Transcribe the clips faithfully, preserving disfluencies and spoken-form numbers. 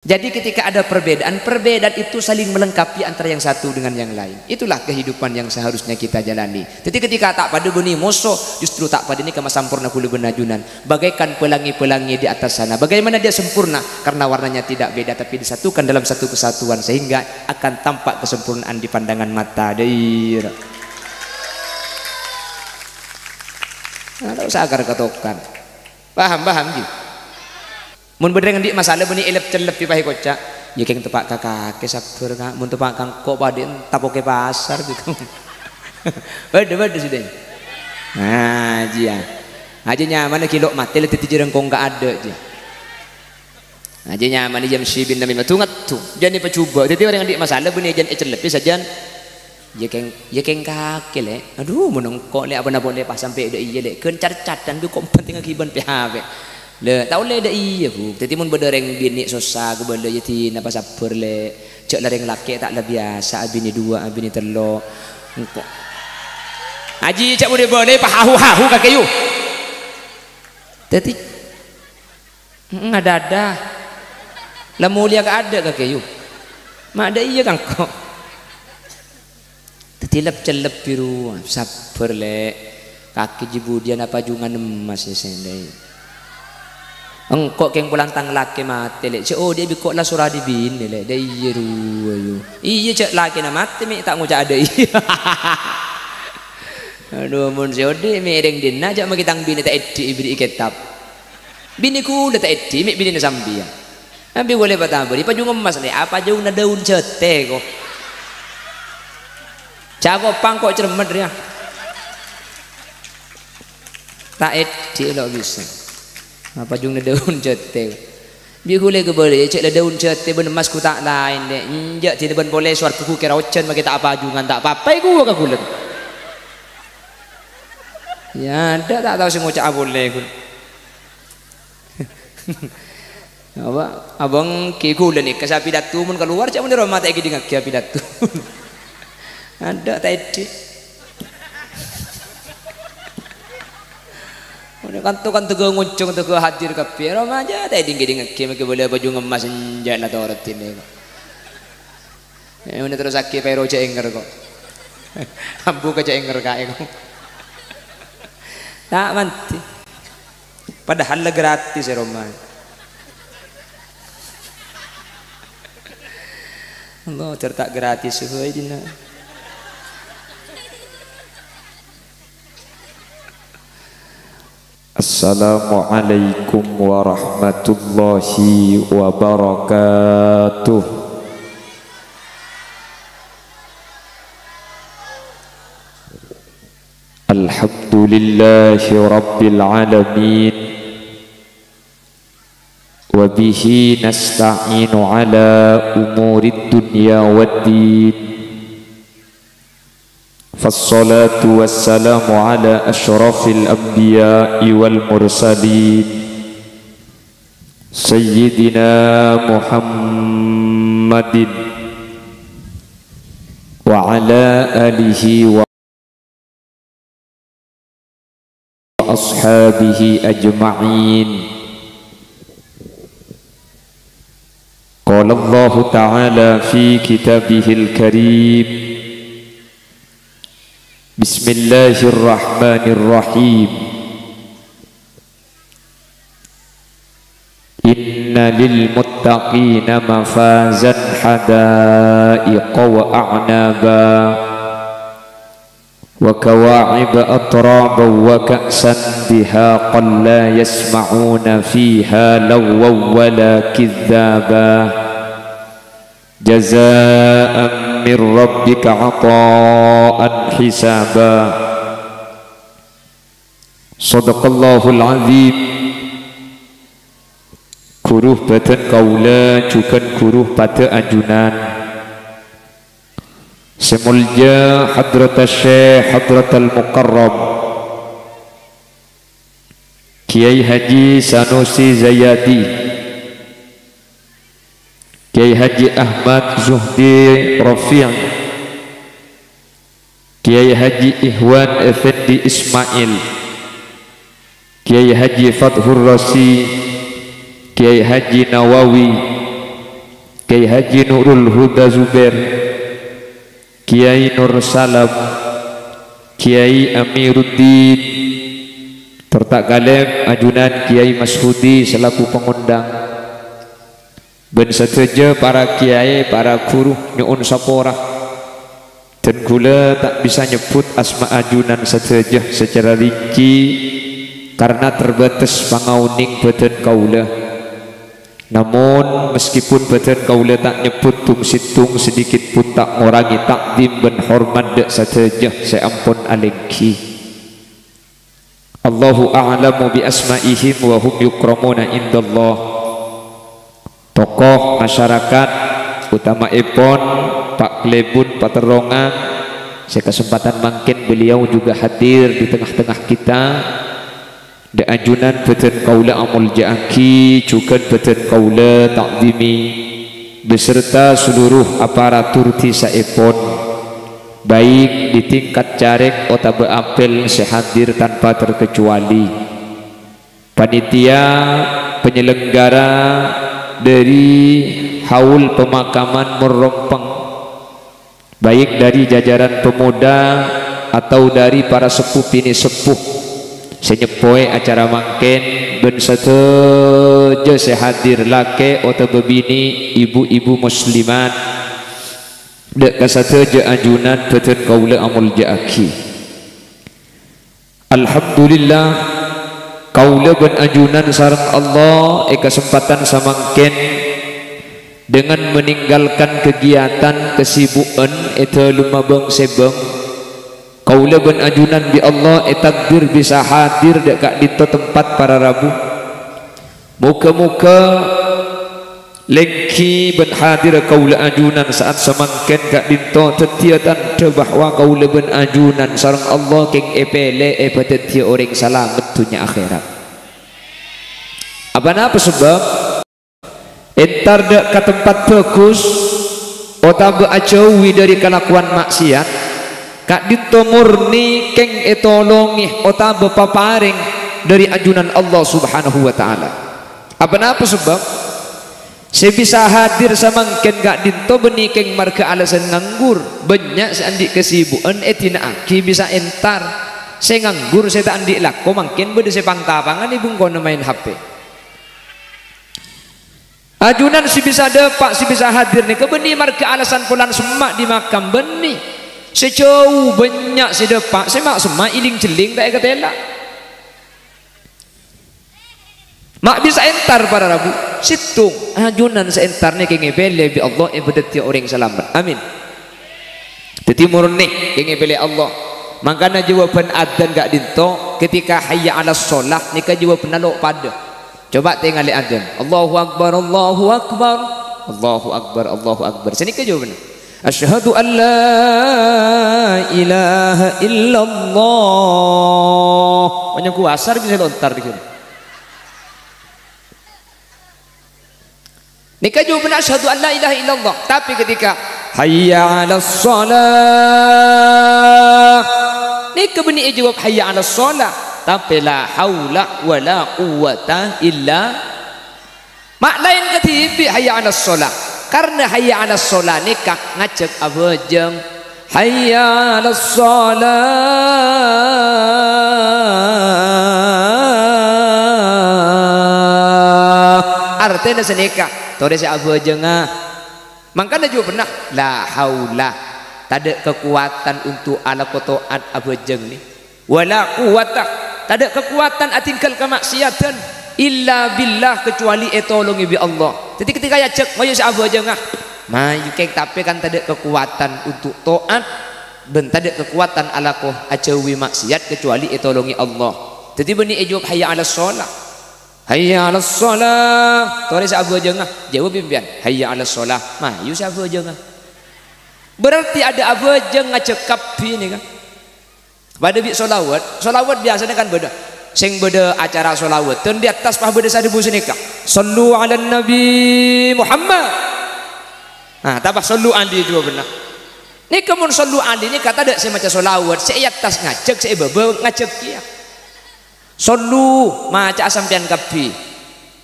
Jadi ketika ada perbedaan, perbedaan itu saling melengkapi antara yang satu dengan yang lain. Itulah kehidupan yang seharusnya kita jalani. Jadi ketika ta' padâ bânnè moso, justru ta' padâ nèka masamporna kaulâ bân ajunan. Bagaikan pelangi-pelangi di atas sana. Bagaimana dia sempurna? Karena warnanya tidak beda, tapi disatukan dalam satu kesatuan, sehingga akan tampak kesempurnaan di pandangan mata. Dâir. Nah, ta' osa akar katokan. Paham, paham, ji? Mon bâdâ rèng andi' masalah bânnè èlep-cellep, èpaèkoca', "Iyâ kèng teppa' ka kakè sabbhâr, Ka'. Mon teppa' ka engko' padâ èntapo ka pasar," gitu. Bâdâ, bâdâ, Sidin. Nah, jiyâ. Ajâ nyamana ghi' lo' matè la dhâddhi jârângkong kaadâ', jiyâ. Ajâ nyamana jam sibin namimatu ngettu. Jân èpajhubâ'. Dhâddhi orèng andi' masalah bânnè jân ècelleppè sajân. Iyâ kèng, iyâ kèng kakè, Lè'. Adhu, mon engko', Lè', apa-napa, Lè', pas sampè' dâ' iyâ, Lè'. Ghân carcatan, dhu, kok penting aghi bân P H P. Lè', ta' ollè dâ' iyâ, Bu. Dhâddhi mon bâdâ rèng binè' sossa kabâlâ, iyâ dinah pasabbhâr, Lè'. Jâ' la rèng lakè' ta' la biyasa abinè duwâ', abinè tello'. Engko'. Ajiyâ jâ' budi bâlâi pahahu-hahu kakè, yu. Dhâddhi, Heeh, ada-ada. La molèya kaadâ' kakè, yu. Ma' dâ' iyâ ka engko'. Dhâddhi lep-cellep bi' rowa, sabbhâr, Lè'. Kakè jiyâ budiyân apajungan emmas, yâ, sèndai. Engko' kèng polana tang lakè matè, Lè'. Jâ' odi'â bi' ko' la sora dâ' binè, Lè'. Dâ' iyâ rowa, yu. Iyâ, jâ' lakèna matè, mè' ta' ngoca' adâ' iyâ. Adhu, mon sè odi' mèrèng dinna', jâ' maghi tang binè ta' èdhi' èbèrri'i kètab. Binè kaulâ ta' èdhi', mè' binèna sampèyan. Ambi wali patabâri, pajung emmas, Lè', apa jungna daun jâtè, ko'. Cako' pangko' cermet, rèya. Ta' èdhi' lo' bisa. Apa jungna daun jâtè, ko'. Bi' kaulâ kabâlâ, cè' la daun jâtè bân emmas ghu ta' laèn, Lè'. Enjâ' dinna bân polè sowarghâ ghu kèra ojhân, maghi ta' apajungan, ta' apa-apa, èghuwâ ka kaulâ. Yâ, adâ' ta' tao sè ngoca'a polè, ghun. Apa? Abâng ghi' ghulâ nèka sè apidato mon kalowar, cè' mon è roma ta' èkèdingngaghi apidato. Adâ' ta' èdhi'. Mon kanto-kanto ghâ ngonjhâng, tèghâ hadir kabbhi. È roma jâ ta' èding-kèdingngaghi, maghi bâlâ bhâjhu ngemmas enjâ' la torot dinna, ko'. Eh, mènta terrossaghi, pèro jâ' ènger, ko'. Ambu ka jâ' ènger kaè, ko'. Ta' mandhi. Padahal la gratis è roma. Allah, jâr ta' gratis bhâi dinna. Assalamualaikum warahmatullahi wabarakatuh. Alhamdulillahi rabbil alamin. Wa bihi nasta'inu ala umurid dunya waddin. Fassalatu wassalamu ala asyrafil anbiya'i wal mursalin, Sayyidina Muhammadin wa ala alihi wa ashabihi ajma'in. Qala Allahu ta'ala fi kitabihil karim, Bismillahirrahmanirrahim. Inna lil muttaqina mafazan, hadaiqa wa a'naba, wa kawa'iba atraba, wa ka'san dihaqan, la yasma'una fiha lagwan wa la kidzaba. Jazaan min rabbika ata'an hisaba. Shadaqallahul azim. Ghuru bhâdhân kaulâ jhughân ghuru padâ ajunan. Sè molja Hadratus Syekh Hadratal Mukarram Kiai Haji Sanusi Zayadi, Kiai Haji Ahmad Zuhdi Rafi'i, Kiai Haji Ikhwan Effendi Ismail, Kiai Haji Fathur Razi, Kiai Haji Nawawi, Kyai Haji Nurul Huda Zubair, Kyai Nur Salam, Kyai Amiruddin, tor ta' kalèp ajunan Kyai Mashudi selaku pangondhâng. Bân sadhâjâ para kyai, para ghuru, nyo'on sapora. Dân kaulâ ta' bisa nyebbhut asma ajunan sadhâjâ sacara rinci karna terbatas pangaonèng bhâdhân kaulâ. Namon, meskipun bhâdhân kaulâ ta' nyebbhut dhung-seddhung, sedikit pun ta' ngorangè ta'zim bân hormat dâ' sadhâjâ sè ampon alèngghi. Allahu a'lamu bi asma'ihim wa hum yukramuna indallah. Tokoh masyarakat, utama'èpon Pa' Klèbun Paterrongan, sè kasempatan mangkèn beliau juga hadir di tengah-tengah kita. Dâ' ajunan bhâdhân kaulâ amolja'aghi, jhughân bhâdhân kaulâ ta'zimi, beserta seluruh aparatur dhisaèpon, baik di tingkat carèk otabâ ampèl sè hadir tanpa terkecuali. Panitia penyelenggara dari Haul Pemakaman Morrompang, baik dari jajaran pemuda atau dari para seppo binè' seppo sè nyeppoè acara mangkèn, bân sadhâjâ sè hadir, lakè' otabâ binè', ibu-ibu muslimat, dâ' ka sadhâjâ ajunan bhâdhân kaulâ amolja'aghi. Alhamdulillah, kaulâ bân ajunan sareng Allah è kasempatan samangkèn, dengan meninggalkan kegiatan kesibukan è dâlemma bâng-sèbâng, kaulâ bân ajunan bi' Allah ètakdir bisa hadir dâ' ka'dinto tempat para rabu. Moghâ-moghâ lèngghi bân hadirra kaulâ ajunan sa'at samangkèn ka'dinto dhâddhiyâ tandhâ bahwa kaulâ bân ajunan sareng Allah kèng èpèlè èpadhâddhiyâ orèng salamet dhunnya akhèrat. Aponapa sabâb? Entar dâ' ka tempat bhâghus otabâ ajhâuwi dâri kalakowan ma'siyat, ka'dinto morni kèng ètolongè otabâ paparèng dâri ajunan Allah Subhanahu wa Ta'ala. Aponapa sabâb? Sè bisa hadir samangkèn ka'dinto bânnè kèng marghâ alasan nganggur, bânnya' sè andi' kasibukan èdina'aghi bisa entar. Sè nganggur sè ta' andi' lako mangkèn bâdâ sè pang-tapangan è bengkona maèn H P. Ajunan sè bisa dâpa', sè bisa hadir nèka bânnè marghâ alasan polana semma' dâri makam bânnè. Sè jhâu bânnya' sè dâpa', sè ma'-semma' èlèng-jhelling ta' èkatèla. Ma' bisa entar para rabu, sèttong ajunan sè entar nèka kèng èpèlè bi' Allah èpadhâddhiyâ orèng salamet. Amin. Dhâddhi morni kèng èpèlè Allah. Mangkana jawaban adzan ka'dinto ketika hayya 'alas shalah nèka jawabanna lo' padâ. Coba tèngalè adzan. Allahu Akbar, Allahu Akbar. Allahu Akbar, Allahu Akbar. Sanèka jawabanna. Asyhadu an la ilaha illallah. Manyonggu asar bisa lontar di sini. Nèka jawabanna asyhadu an la ilaha illallah. Tapi ketika hayya 'alas shalah, nèka bânnè èjawab hayya 'alas shalah. Tapi la haula wa la quwwata illa Ma' laèn kadhibi' hayya 'alas shalah. Karna hayya 'alas shalah nèka ngajhâk abhâjâng. Hayya 'alas shalah. Artèna sanèka, torè sè abhâjângnga. Mangkana jhubunna, la haula, tadâ' kakowadhân onto' alako to'at abhâjâng nè. Wala quwwata, tadâ' kakowadhân adhinggâl kama'siyadhân, illa billah, kacuwali ètolongè bi' Allah. Dhâddhi, ketika èajhâk, mayu sè abhâjângnga. Mayu kèng, tapè kan tadâ' kakowadhân onto' to'at, bân tadâ' kakowadhân alako ajhâuwi ma'siyat, kacuwali ètolongè Allah. Dhâddhi, bânnè èjâwâb, "Hayya 'alas shalah." "Hayya 'alas shalah." Torè sè abhâjângnga, jâwâb sampèyan, "Hayya 'alas shalah." Mayu sè abhâjângnga. Berarti adâ' abhâjâng ngajhâk kabbhi nèka. Padâ bi' sholawat. Sholawat biyasana kan bâdâ. Sèng bâdâ acara sholawatan, di attas pas bâdâ sè adhâbu sanèka, "Shallu 'alan Nabi Muhammad." Nah, tapè "Shallu 'alaihi" jâwâbânna. Nèka mon "Shallu 'alaihi" nèka tadâ' sè maca sholawat, sè è attas ngajhâk, sè è bâbâ ngajhâk kèya. "Shallu", maca'a sampèyan kabbhi.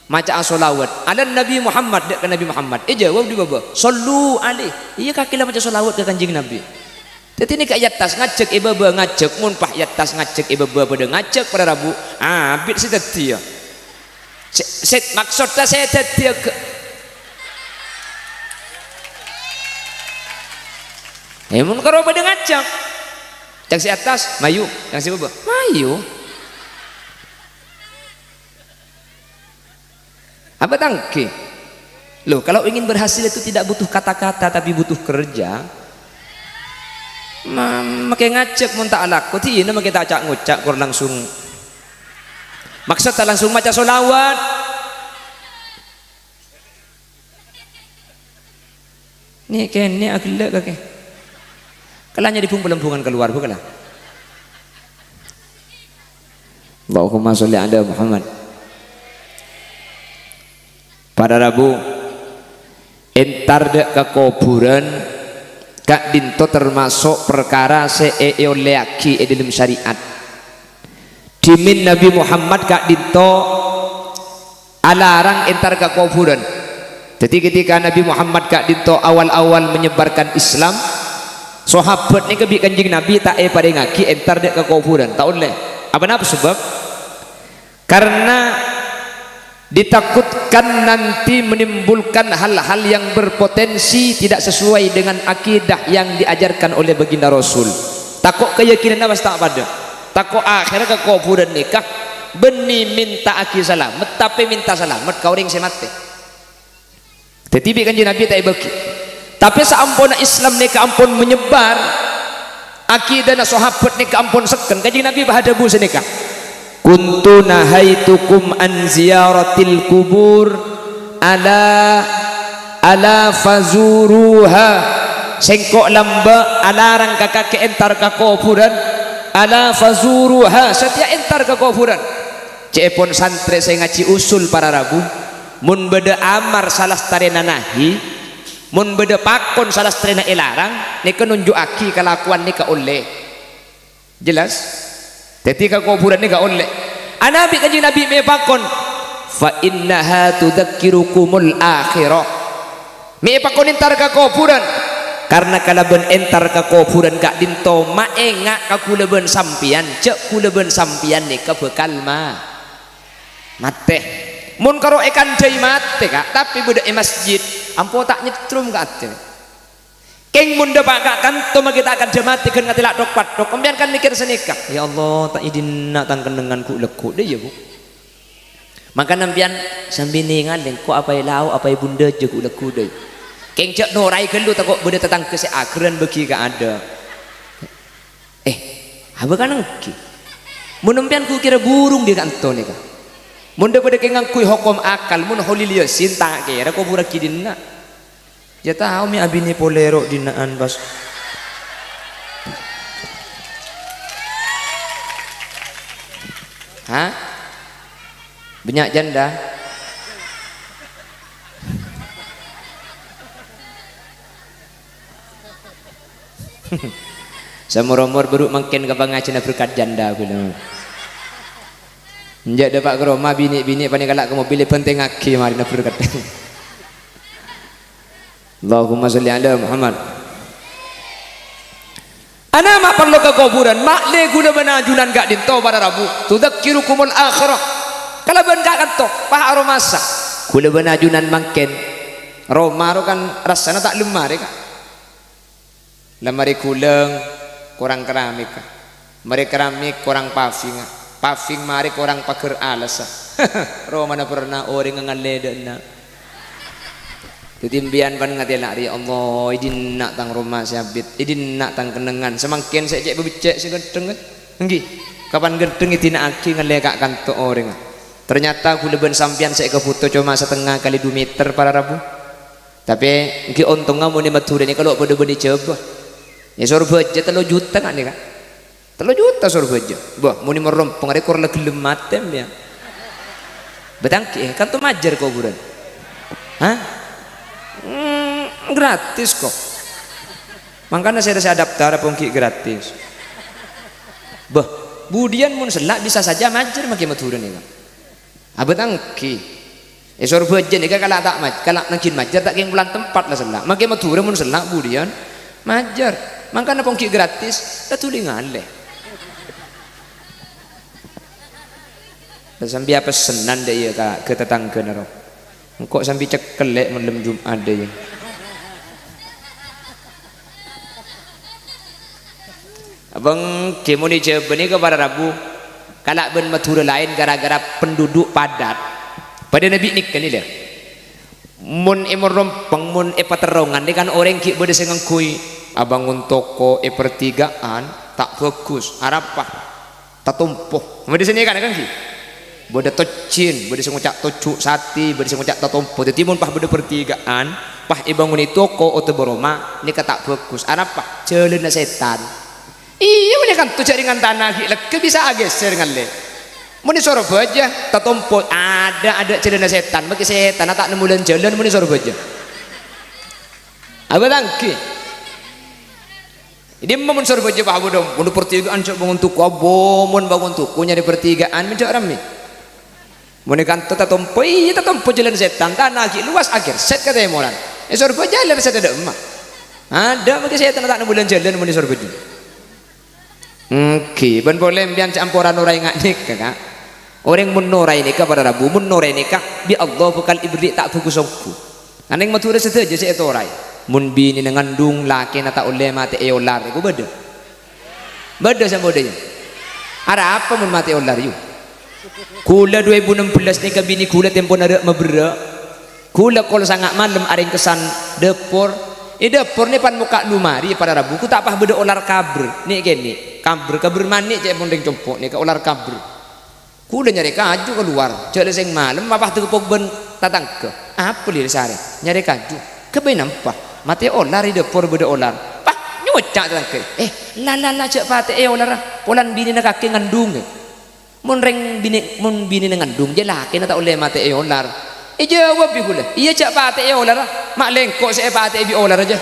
Maca'a sholawat, "Ala Nabi Muhammad," dâ' ka Nabi Muhammad. Èjâwâb è bâbâ, "Shollu alaihi." Iyâ, kakè la maca sholawat ka Kanjeng Nabi. Dâddhi nèka è attas ngajhâk è bâbâ ngajhâk, mon pas è attas ngajhâk è bâbâ padâ ngajhâk para rabu, abit sè dhâddhiyâ. Sè, sè, maksodda sè dhâddhiyâ ghâ-, eh, mon karo padâ ngajhâk. Ca'na sè attas, "Mayu." Ca'na sè bâbâ, "Mayu." Apa ta' ènggi? Loh, kalau ingin berhasil itu tidak butuh kata-kata, tapi butuh kerja. Ma-, makè ngajhâk mon ta' alako, dhina makè ta' ca'-ngoca' kor langsung. Maksod ta' langsung maca sholawat. Nè', kènè' aghellâ' kakè. Kala nyarè bung-palembungan kalowar, Bu, kala. Allahumma sholli ala Muhammad. Para rabu, entar dâ' ka kobhurân ka'dinto tamaso' parkara sè è-, èollèyaghi è dhâlem syariat. Dhimèn Nabi Muhammad ka'dinto alarang entar ka kobhurân. Dâddhi, ketika Nabi Muhammad ka'dinto awal-awal menyebarkan Islam, sahabat nèka bi' Kanjeng Nabi ta' èparèngaghi entar dâ' ka kobhurân, ta' ollè. Apa napa sabâb? Karena ditakutkan nanti menimbulkan hal-hal yang berpotensi tidak sesuai dengan akidah yang diajarkan oleh baginda Rasul. Tako' keyakinanna pas ta' padâ. Tako' akhèrra ka kobhurân nèka bânnè mènta'aghi salamet, tapè mènta salamet ka orèng sè matè. Dâddhi bi' Kanjeng Nabi ta' èbâghi. Tapè saamponna Islam nèka ampon menyebar, akidana sahabat nèka ampon sekken, Kanjeng Nabi pas adhâbu sanèka, "Kuntu nahaitukum an ziyaratil qubur, ala, ala fazuruha." Sèngko' lambâ' alarang ka kakè entar ka kobhurân, ala fazuruha, satèya entar ka kobhurân. Cè'èpon santrè sè ngajhi usul para rabu, mon bâdâ amar salastarèna nahi, mon bâdâ pakon salastarèna èlarang, nèka nonjhu'aghi kalakowan nèka ollè. Jelas? Dâddhi ka kobhurân nèka ollè. Ana' bi' Kanjeng Nabi mè' pakon, "Fa innaha tudzakkirukumul akhirah." Mè' èpakon entar ka kobhurân, karna kalabân entar ka kobhurân ka'dinto maènga' ka kaulâ bân sampèyan, jhâ' kaulâ bân sampèyan nèka bhâkal ma-, matè. Mon karo èkandhâi matè, Ka', tapè bâdâ è masjid, ampo ta' nyetrum ka atè. Kèng mon dâpa' ka kanto makè ta' kandhâ matè ghân ngatè la' thok-pathok, sampèyan kan mèkkèr sanèka, "Ya Allah, ta' è dinna' tang kennengngan ghu'-lagghu', dâ' iyâ, Bu'." Mangkana sampèyan sambi nèngalè, engko' apa è lao', apa è bundhâjâ ghu'-lagghu' dâi. Kèng jhâ' noraè ghâllu, tako' bâdâ tatangghâ sè aghârân bâgi kaadâ'. Eh, abâ' kan ènggi. Mon sampèyan ghu' kèra burung dâ' kanto nèka. Mon dâ-, bâdâ kèng ngangghuy hokom akal, mon Kholil Yasin ta' kèra kobhurraghi dinna'. Jhâ' tao mè' abinè polè ro' dina'an, pas. Hah? Bânnya' janda? Saomor-omor buru mangkèn ka pangajhiyânna berkat janda, bilâ. Enjâ' dâpa' ka roma, binè'-binè' panèka la' ka mobil, èbhântèngaghi marèna berkat. Allahumma sholli ala Muhammad. Ana' ma' parlo ka kobhurân, ma'lè ghulâ bân ajunan ka'dinto para rabu, tudzakkirukumul akhirah. Kalabân ka kanto, pas aromasa. Ghulâ bân ajunan mangkèn, roma ro kan rassana ta' lem marè, Ka'. La marè ghulâng, korang keramik, Ka'. Marè keramik, korang paving, Ka'. Paving marè korang paghâr alassa. Romana perna orèng ngallè dâ' enna'. Dâddhi, sampèyan pan ngatèla' rè, "Ya Allah, è dinna' tang roma sè abit, è dinna' tang kennengngan, samangkèn sè cè' babeccè' sè ghântheng, kan?" Ènggi, kapan ghântheng èdina'aghi ngallè ka' kanto orèngnga. Ternyata ghulâ bân sampèyan sè èkabuto coma satengnga kalè du mèter para rabu. Tapè ènggi ontongnga mon è Madhurâ nèka lo' padâ bân è Jhâbâ. È Sorbhâjâ tello juta nga' nèka. Tello juta Sorbhâjâ. Bâh, mon è Morrompong arè kor la ghellem matè, ya. Bâtanggi, eh, kanto majâr kobhurân. Hah? Hmm, gratis kok. Mangkana sè, sè adaptar apa ènggi gratis. Bâh, budiyân mon sella' bisa saja majâr makè Madhurâ nèka. Abâtanggi. È Sorbhâjâ nèka kala' ta' maj-, kala' nangghing majâr ta' kèng polana tempat la sella'. Mangkè Madhurâ mon sella' budiyân majâr. Mangkana ponggi gratis, la dhuli ngalè. Sambi apessenan dâ' iyâ ka, ka tatangghâna ro. Engko' sambi cekkel lè' malem Jum'at dâ' iyâ. Abâng, ghi mon èjâbâ nèka para rabu, kala' bân Madhurâ laèn gara-gara penduduk padat. Padâna bi' nèka nè, lè. Mon è Morompang, mon è paterrongan, nè kan orèng ghi' bâdâ sè ngangghuy abângon toko è pertigaan, ta' bhâghus. Arapa? Tatompo. Bâdâ sè nèka kan ghi? Bâdâ tojjin, bâdâ sè ngoca' tojjhu' satè, bâdâ sè ngoca' tatompo. Dâddhi mon pas bâdâ pertigaan, pas èbângonè toko otabâ roma, nèka ta' bhâghus. Arapa? Jhâlânna sètan. Iyâ, mon è kanto jhâ' rèng tana ghi' lèghâ bisa aghèsèr ngalè. Mon è Sorbhâjâ, tatompo, adâ'-adâ' jhâlânna sètan, mangkè sètanna ta' nemmo lan-jhâlân mon è Sorbhâjâ. Abâ' tangghi. È dimma mon Sorbhâjâ, Pak Budong? Mon pertigaan jhâ' bângon toko, abâ' mon bângon toko nyarè pertigaan, mon jhâ' rammè. Mon è kanto tatompo, iyâ tatompo jhâlân sètan, tana ghi' lowas aghèrsèt ka tèmoran. È Sorbhâjâ lèrsèt adâ' emma. Adâ' mangkè sètanna ta' nemmo lan-jhâlân mon è Sorbhâjâ. Èngghi, bân polè empèyan sè ampora noraè nga' nèka, Ka'. Orèng mon noraè nèka para rabu, mon noraè nèka, bi' Allah bhâkal èberri' ta' bhâghus ongghu. Anèng Madhurâ sadhâjâ sè ètoraè. Mon binèna ngandung, lakèna ta' ollè matè'è olar, èko bâdâ? Bâdâ sè bâdâ, yâ? Arapa mon matè'è olar, yu? Ghulâ du èbu ennem bellâs nèka binè ghulâ tempona râ' maberrâ'. Ghulâ kol sanga' malem arèngkessan dâpor. È dâpor nè pan mokka' lumari para rabu, ghu ta' pas bâdâ olar kabher, nè'-kènè'. Kabher, kabher manè' ca'èpon rèng compo' nèka olar kabher. Ghulâ nyarè kaju kalowar, jhâ' la sèng malem, apa tèkepok bân tatangghâ. Apa lè sarè? Nyarè kaju. Ghâbây nampa. Matè'è olar è dâpor bâdâ olar. Pas nyoca' tatangghâ. "Eh, la, la, la, jhâ' patè'è olarra. Polana binèna kakè ngandung." Mon rèng binè, mon binèna ngandung, jâ lakèna ta' ollè matè'è olar. Èjâwâbbhi ghulâ, "Iyâ, jhâ' patè'è olarra. Ma' lèngko' sè èpatè'è bi' olar jâ."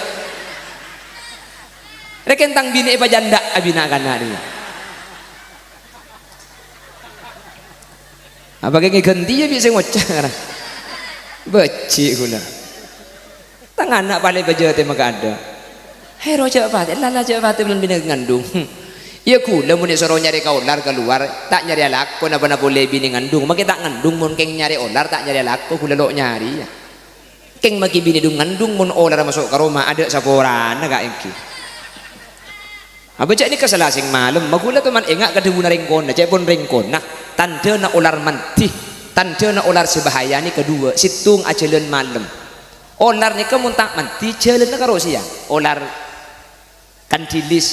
Rèkèn tang binè èpajândhâ abina kana' nèka. Apa kèng èghântèya bi' sè ngoca' ngarang? Bâji' ghulâ. Tang ana' palè bâjâtè makadâ'. Hèro jhâ' patè, lala jhâ' patè bulân binè ngandung. Iyâ ghulâ mon èsoro nyarè ka olar kalowar, ta' nyarè alako napa-napa ollè binè ngandung. Makè ta' ngandung mon kèng nyarè olar ta' nyarè alako ghulâ lo' nyarè, yâ. Kèng makè binè du ngandung mon olarra maso' ka roma, adâ' saporana ka' èngghi. Abâ' jhâ' nèka sala sèng malem, ma' ghulâ toman enga' ka dhâbuna rèng kona, ca'èpon rèng kona, tandhâna olar mandhi, tandhâna olar sè bahaya nèka duwâ', sèttong ajhâlân malem. Olar nèka mon ta' mandhi, jhâlânna karo sèyang. Olar kandilis,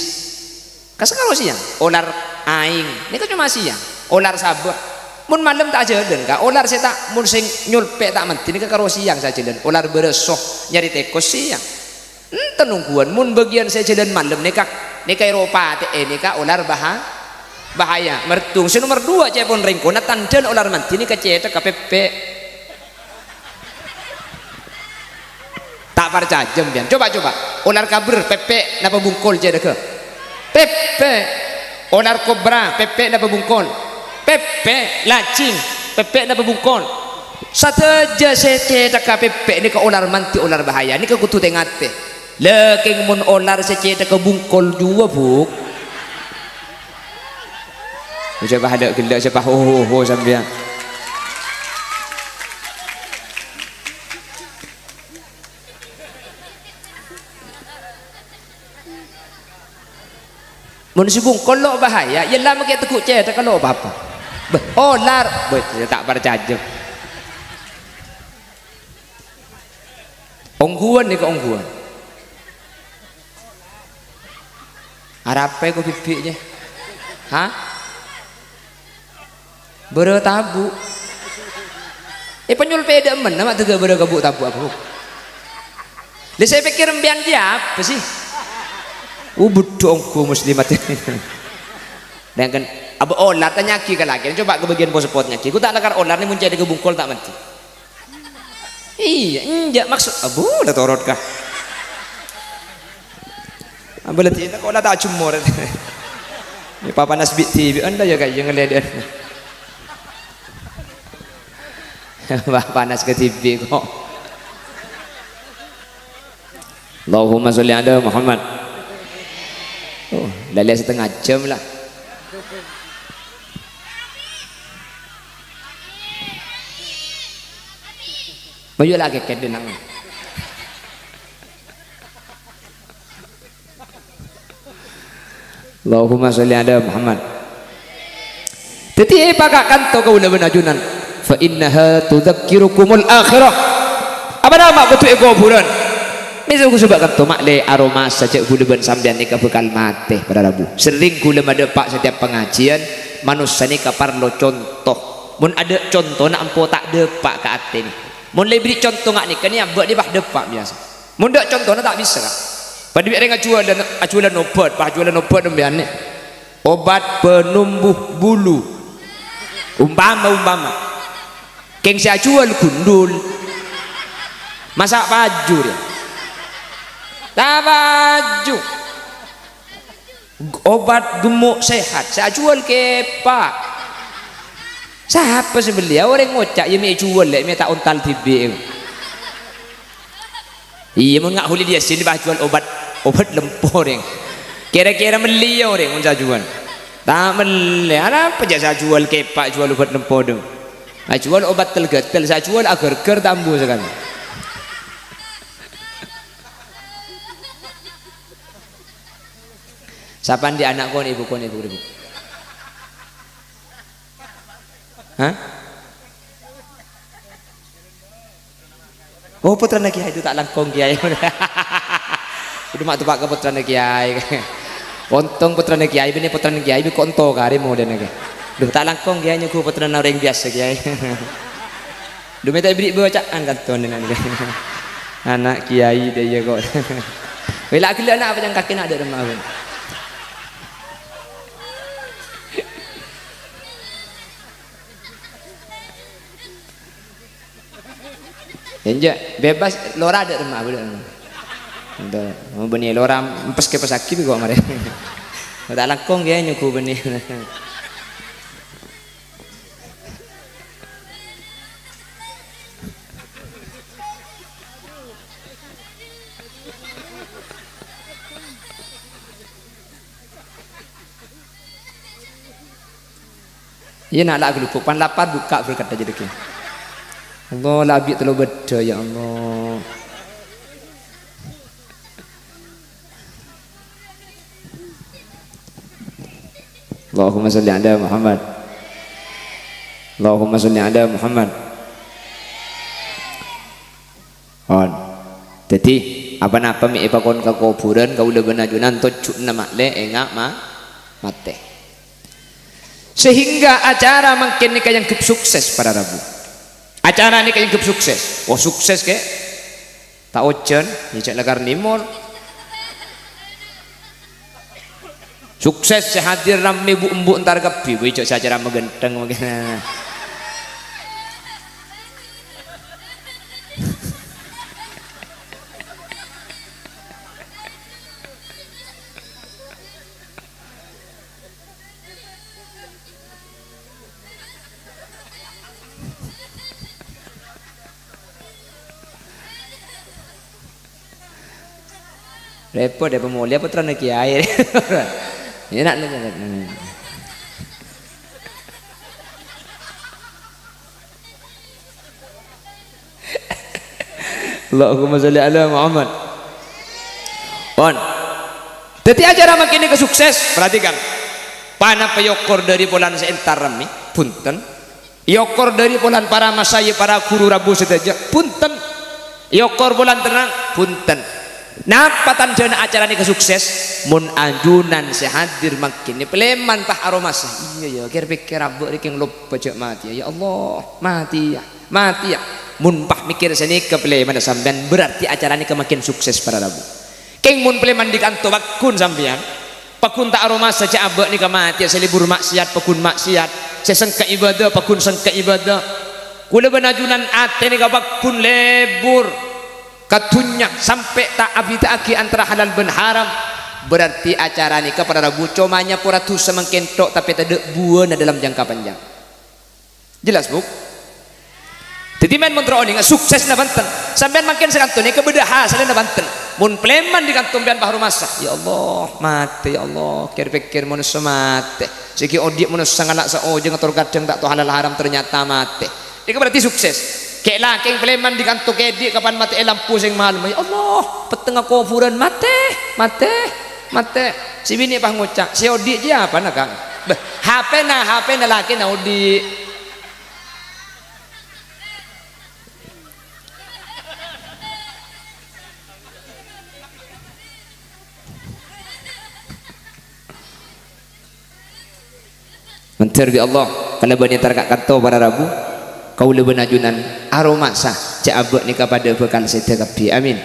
ka sè karo sèyang. Olar aèng, nèka coma sèyang. Olar sabâ. Mon malem ta' ajhâlân, ka. Olar sè ta', mon sè nyolpè' ta' mandhi nèka karo sèyang sè ajhâlân. Olar bârâso, nyarè tèkos sèyang. Enten ongghuwân, mon bâgiyân sè jhâlân malem nèka, nèka èro patè'è nèka olar baha-, bahaya. Merdung. Sè nomer duwâ' ca'èpon rèng kona, tandhâna olar mandhi nèka cèthagghâ pèpè'. Ta' parcajâ sampèyan. Coba, coba. Olar kabher, pèpè' napa bungkol cèthagghâ? Pèpè'. Olar kobra, pèpè' napa bungkol? Pèpè'. Lajing, pèpè' napa bungkol? Sadhâjâ sè cèthagghâ pèpè' nèka olar mandhi, olar bahaya. Nèka kodhu tè-ngatè. Lè kèng mon olar sè cèthagghâ bungkol juwâ, Bu'. Sapa adâ' ghellâ', sapa ho-ho-ho sampèyan. Mon sè bungkol lo' bahaya, yâ la makè tegghu' cèthagghâ lo' pa-apa. Bâh, olar. Bâh, sè ta' parcajâ. Ongghuwân nèka ongghuwân. Arapa ko' bibi' nyè? Hah? Bârâ tabu'. Èpanyolpè dâ' emma, ma' tèghâ bârâ kabu' tabu' abu. Lha sè èpèkkèr sampèyan kèya apa sih? Oh, budhu ongghu muslimat. Dangkan abâ' olar tanya'aghi ka lakèna, coba ka bâgiyân pospot ngajhi. Ku ta' lakar olar nè mon cèthagghâ bungkol ta' mandhi. Iyâ, enjâ' maksud. Abu, la torot ka. Abâ' la dina kok la ta' jemmor. Nè papanas bi'-dhibi' anda yâ, Kak, yâ ngalèdhâ. Wah, panas kadhibi' kok. Allahumma sholli ala Muhammad. Oh, la lè' setengah jam la. Mayu la kèkèt dhinang. Allahumma sholli ala Muhammad. Dhâddhi, èpaka' kanto kaulâ bân ajunan. Fa innaha tudzakkirukumul akhirah. Apa nama kodhu è kobhurân? Mèsal ghusaba' kanto ma'lè aromasa jhâ' kaulâ bân sampèyan nèka bhâkal matè, para rabu. Serrèng kaulâ madâpa' satèyap pangajiân, manossa nèka parlo conto. Mon adâ' contona empo ta' dâpa' ka atèna. Mon la èberri' conto nga' nèka nèya bâ'na pas dâpa' biyasa. Mon dâ' contona ta' bisa, Ka'. Padâ bi' rèng ajhuwâlân, ajhuwâlân obat, pas ajhuwâlân obat sampèyan nè. Obat penumbuh bulu. Umpama, umpama. Kèng sè ajhuwâl gundul. Masa' paju rèya? Ta' paju. Obat gemuk sehat, sè ajhuwâl kèpa'. Sapa sè belliyâ? Orèng ngoca', iyâ mè' èjhuwâl, lè', mè' ta' ontal dhibi'. Iyâ, mon nga' Kholil Yasin pas ajhuwâl obat, obat lempo, rèng. Kèra-kèra mellè, iyâ, orèng mon sè ajhuwâl? Ta' mellè. Arapa jhâ' sè ajhuwâl kèpa', jhuwâl obat lempo, dong? Ajhuwâl obat tel-ghâtel, sè ajhuwâl aghâr-ghâr ta' ambu sakalè. Sapa andi' ana' konè, Bu, konè, Bu, Bu? Hah? Oh, pottrana kèyaè, itu ta' langkong kèyaè. Udah ma' teppa' ka pottrana kèyaè. Ontong pottrana kèyaè, bânnè pottrana kèyaè, bi' ko' onto karè modâna kè. Duh, ta' langkong kèyaè nyogo pottrana orèng biyasa kèyaè. Duh, mè' ta' èberri' bâca'an kanto nènan kè. Ana' kèyaè dâ' iyâ ko'. Wè la ghellâ' ana' apa cangkakè na' dâ' remma, Bu. Enjâ', bebas lora dâ' remma, Bu, dâ' remma. Ento, mon bânnè lora empes kè pessaghi bi' ko' marè. Ta' langkong kèyaè nyogo bânnè. Iyâ, na', la' ghâlubuk, pan lapar bukka' berkat aja dâgghi'. Allah, la' abi' tello bâddhâ, ya Allah. Allahumma sholli ala Muhammad. Allahumma sholli ala Muhammad. On. Dhâddhi, apa-napa mè' èpakon ka kobhurân, kaulâ bân ajunan tojjhuna ma'lè enga' ma-, matè. Sehingga acara mangkèn nèka èangghep sukses, para rabu. Acara nèka èangghep sukses. Oh, sukses, kè? Ta' ojhân, ya jhâ' la karnimor. Sukses sè hadir rammè bu'-embu' entar kabbhi, wè jhâ' sè acara maghântheng mangkèn. Repot ya, pamolè pottrana kèyaè. Enak nih. Allahumma sholli ala Muhammad. Pon. Dhâddhi acara mangkèn nèka sukses. Perhatikan. Ponapa èokor dhâri polana sè entar rammè? Bhunten. Èokor dhâri polana para masyayikh, para ghuru rabu sadhâjâ? Bhunten. Èokor polana terrang? Bhunten. Napa tandhâna acara nèka sukses? Mon ajunan sè hadir mangkèn nè palèman pas aromasa. Iyâ, iyâ, kèr-pèkkèr abâ' rèkèng lobâ jhâ' matèya. Ya Allah, matèya, matèya. Mon pas mèkkèr sanèka palèmanna sampèyan, berarti acara nèka makin sukses para rabu. Kèng mon palèman dhi' kanto paggun sampèyan, paggun ta' aromasa jhâ' abâ' nèka matèya, sè lebur maksiat, paggun maksiat, sè sengka ibadah, paggun sengka ibadah. Kaulâ bân ajunan atè nèka paggun lebur ka dhunnya sampè' ta' abhidhâ'aghi antara halal bân haram, berarti acara nèka para rabu coma nyapora dhusa mangkèn tok, tapè tadâ' buwâna dalam jangka panjang. Jelas, Bu? Dhâddhi, mèn mon terro onènga suksesna bhânten, sampèyan mangkèn sè kanto nèka bâdâ hasèlla bhânten. Mon palèman dhi kanto sampèyan pas aromasa, "Ya Allah, matè, ya Allah, kèr-pèkkèr manossa matè. Sè ghi' odi' manossa ngala' saojhâ ngator kadhâng ta' tao halal haram, ternyata matè." Nèka berarti sukses. Kè' lakèng palèman dhi kanto kèdhi' kapan matè'è lampu sèng malem, "Ya Allah, pettengnga kobhurân matè, matè, matè." Sè binè' pas ngoca', "Sè odi' jiyâ apana, Kang?" Bâh, H P-na, H P-na lakèna odi'. Mandhâr bi' Allah, kalabân entar ka kanto para rabu, kaulâ bân ajunan aromasa jhâ' abâ' nèka padâ bhâkal sèdhâ kabbhi. Amin.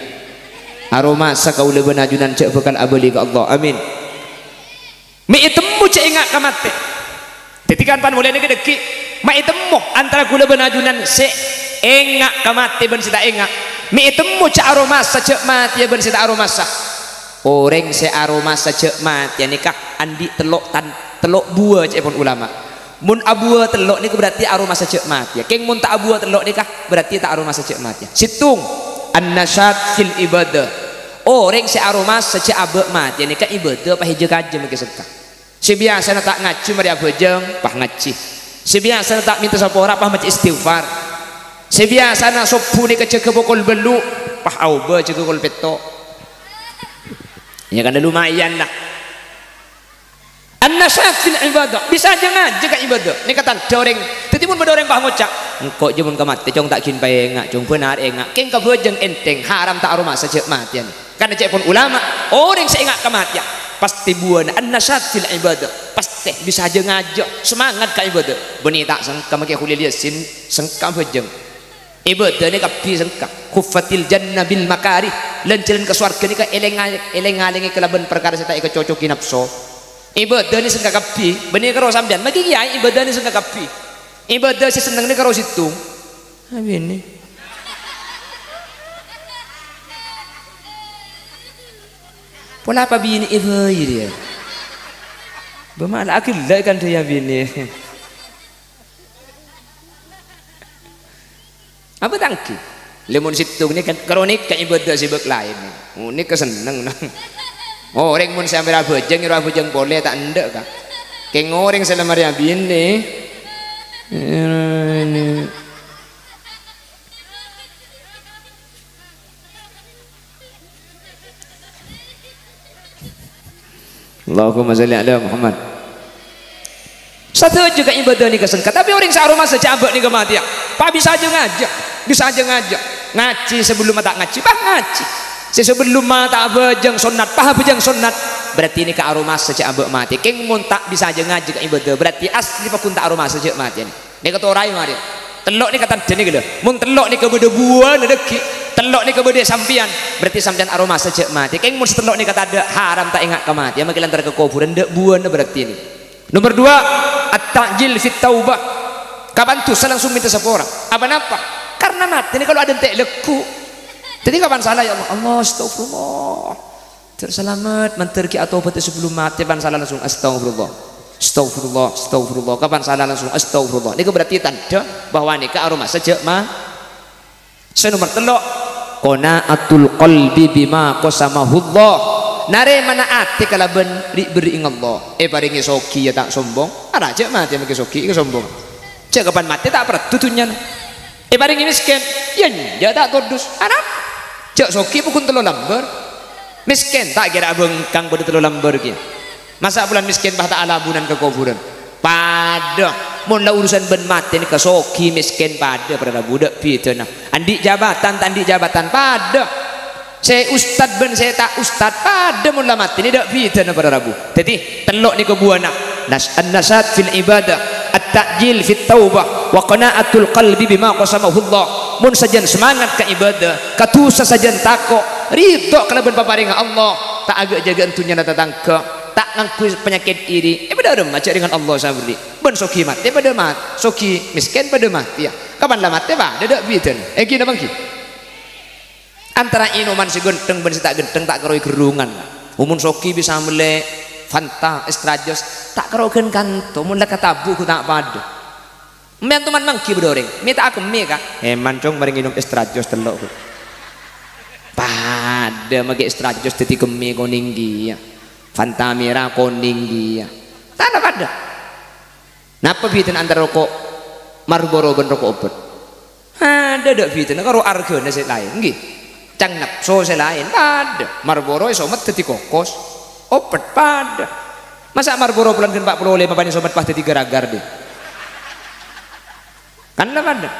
Aromasa kaulâ bân ajunan jhâ' bhâkal abâli ka Allah. Amin. Mè' ètemmo jhâ' enga' ka matè. Dhâddhi, kan pan molè nèka dhâggi', ma' ètemmo antara kaulâ bân ajunan sè enga' ka matè bân sè ta' enga'. Mè' ètemmo jhâ' aromasa jhâ' matèya bân sè ta' aromasa. Orèng sè aromasa jhâ' matèya nèka andi' tello' tan-, tello' buwâ ca'èpon ulama. Mon abuwâ tello' nèka berarti aromasa jhâ' matèya. Kèng mon ta' abuwâ tello' nèka berarti ta' aromasa jhâ' matèya. Sèttong, an-nasyat fil ibadah. Orèng sè aromasa jhâ' abâ' matèya nèka ibadah pas èjhâ-kajhâ makè sengka. Sè biyasana ta' ngajhi marè abhâjâng, pas ngajhi. Sè biyasana ta' mènta sapora, pas maca istighfar. Sè biyasana sobbhu nèka jâgâ pokol bâllu', pas aobâ jâgâ pokol pètto'. Ya kan, lumayan lah. An-nasyat fil ibadah, bisa jhâ-ngajhâ ka ibadah. Nèka tandhâ orèng. Dhâddhi mon bâdâ orèng pas ngoca', "Engko' jhâ' mon ka matè, Cong, ta' ghin paènga', Cong, bhânar enga'." Kèng kabhâjâng ènthèng, haram ta' aromasa jhâ' matèya. Karna ca'èpon ulama, orèng sè enga' ka matèya, pastè buwâna an-nasyat fil ibadah, pastè bisa jhâ-ngajhâ, semangat ka ibadah. Bânnè ta' sengka makè Kholil Yasin, sengka bhâjâng. Ibadahna kabbhi sengka. Huffatil jannah bil makarih. Lan-jhâlân ka sowarga nèka èlèng-, èlèng-alèngè kalabân parkara sè ta' èkacocoki napso. Ibadahna sengka kabbhi. Bânnè karo sampèyan, maghi kèyaè ibadahna sengka kabbhi. Ibadah sè sennengnga karo sèttong. Abinè. Pola apa binè è bhâi rèya? Bâ ma' la aghellâ' kandhâ ya binè. Apa tanggi? Lè mon sèttong nèka kan karo nèka ibadah sè bâk laèn. Oh, nèka senneng, nah. Orèng mon sè amèra abhâjâng, èro abhâjâng polè ta' endâ', ka. Kèng orèng sè la marè abinè. Allahumma shalli ala Muhammad. Sadhâjâ ka ibadah nèka sengka, tapè orèng sè aromasa jhâ' abâ' nèka matèya. Pa bisa jhâ-ngajhâ, bisa jhâ-ngajhâ. Ngajhi sabellumma ta' ngajhi, pa ngajhi. Sè sabellumma ta' abhâjâng sonnat, pa abhâjâng sonnat. Berarti nèka aromasa jhâ' abâ' matèya. Kèng mon ta' bisa jhâ-ngajhâ ka ibadah, berarti asli pagghun ta' aromasa jhâ' matèya. Nèka toraè marè. Tello' nèka tandhâna ghâllu. Mon tello' nèka bâdâ buwâna dhâggi', tello' nèka bâdâ è sampèyan, berarti sampèyan aromasa jhâ' matèya. Kèng mon sè tello' nèka tadâ', haram ta' enga' ka matèya, makè lantar ka kobhurân, tadâ' buwâna berarti nèka. Nomor dua, at-ta'jil fit taubah. Kapan dhusa langsung mènta sapora. Apa napa? Karna matè nèka lo' adhânte' lagghu'. Dhâddhi kapan sala, "Ya Allah, Allah, astagfirullah." Ter salamet, mandhâr ghi' atobât sabellum matè, pan sala langsung, "Astaghfirullah. Astaghfirullah, astaghfirullah." Kapan sala langsung, "Astaghfirullah." Nèka berarti tandhâ bahwa nèka aromasa jhâ' ma-, sè nomor tello', qana'atul qalbi bima qasamahullah. Narèmana atè kalabân ri'-, berri'eng Allah. Èparèngè soghi ya ta' sombong. Ara jhâ' matè makè soghi, èkasombong. Jhâ' kapan matè ta' parlo dhunnyana. Èparèngè mèskèn, yâ enjâ' ta' todus. Arapa? Jhâ' soghi pagghun tello lambâr. Mèskèn ta' kèra abhângkang bâdâ tello lambâr kèya. Masa' bulân mèskèn pas ta' alabunan ka kobhurân? Padâ. Mon la urusan bân matè nèka soghi mèskèn padâ, para rabu, tadâ' bhidhâna. Andi' jabatan ta' andi' jabatan padâ. Sè ustad bân sè ta' ustad padâ mon la matè, nè tadâ' bhidhâna para rabu. Dhâddhi, tello' nèka buwâna. Nas-, an-nasyat fil ibadah, at-ta'jil fit taubah, wa qana'atul qalbi bima qasamahullah. Mon sajân semangat ka ibadah, ka dhusa sajân tako', ridho kalabân paparèngnga Allah, ta' aghâ'-jâghâ'ân dhunnyana tatangghâ, ta' ngangghuy panyakèt iri, è bâdâ arèmma jhâ' rèng Allah sè aberri'. Bân soghi matè padâ mat-, soghi mèskèn padâ matèya. Kapan la matè padâ tadâ' bhidhâna. Èngghi napa èngghi? Antara ènoman sè ghântheng bân sè ta' ghântheng ta' karo èghârrungan. Mon soghi bisa mellè Fanta, Extra Joss, ta' karo ghân kanto, mon la katabu ghu ta' padâ. Mè' anto man mangghi bâdâ orèng, mè' ta' akemmè, Ka'. Èman, Cong, marè ngènom extra jus tello', Bu. Padâ makè extra jus dhâddhi kemmè konèng kèya. Fanta mèra konèng kèya. Tadâ' padâ. Napa bhidhâna antara roko' Marlboro bân roko' obat? Adâ' dâ' bhidhâna karo arghâna sè laèn, ènggi. Cang napso sè laèn, padâ. Marlboro èsomet dhâddhi kokos. Obat, padâ. Masa' Marlboro polana ghân pa' polo lèma bânnè somet pas dhâddhi garagar, dhi? Kan la padâ.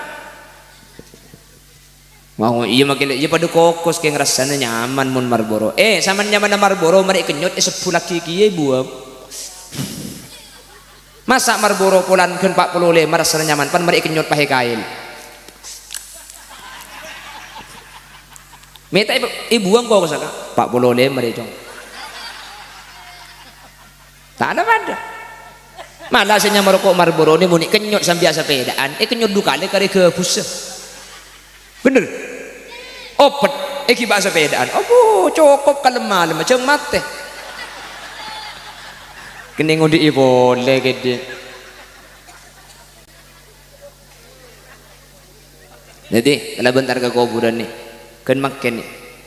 Mau iyâ makè lè, iyâ padâ kokos kèng rassana nyaman mon Marlboro. Eh, saman nyamanna Marlboro marè èkennyot èsebbhullaghi kèya èbuwâng. Masa' Marlboro polana ghân pa' polo lèma rassana nyaman, pan marè èkennyot pahè kaèl. Mè' ta' èbu-, èbuwâng kokossa, Ka'? Pa' polo lèma rè, Cong. Tadâ' padâ. Mala sè nyama roko' Marlboro nè mon èkennyot sampè' asapèdaan, èkennyot du kalè karè ghâbussa. Bhender? Obat, èghibâ asapèdaan. Abbhu, cokop kalem-malem, jhâng matè. Kennèng odi'i polè, kèdhi. Dhâddhi, kalabân tar ka kobhurân nè, ghân mangkèn nè,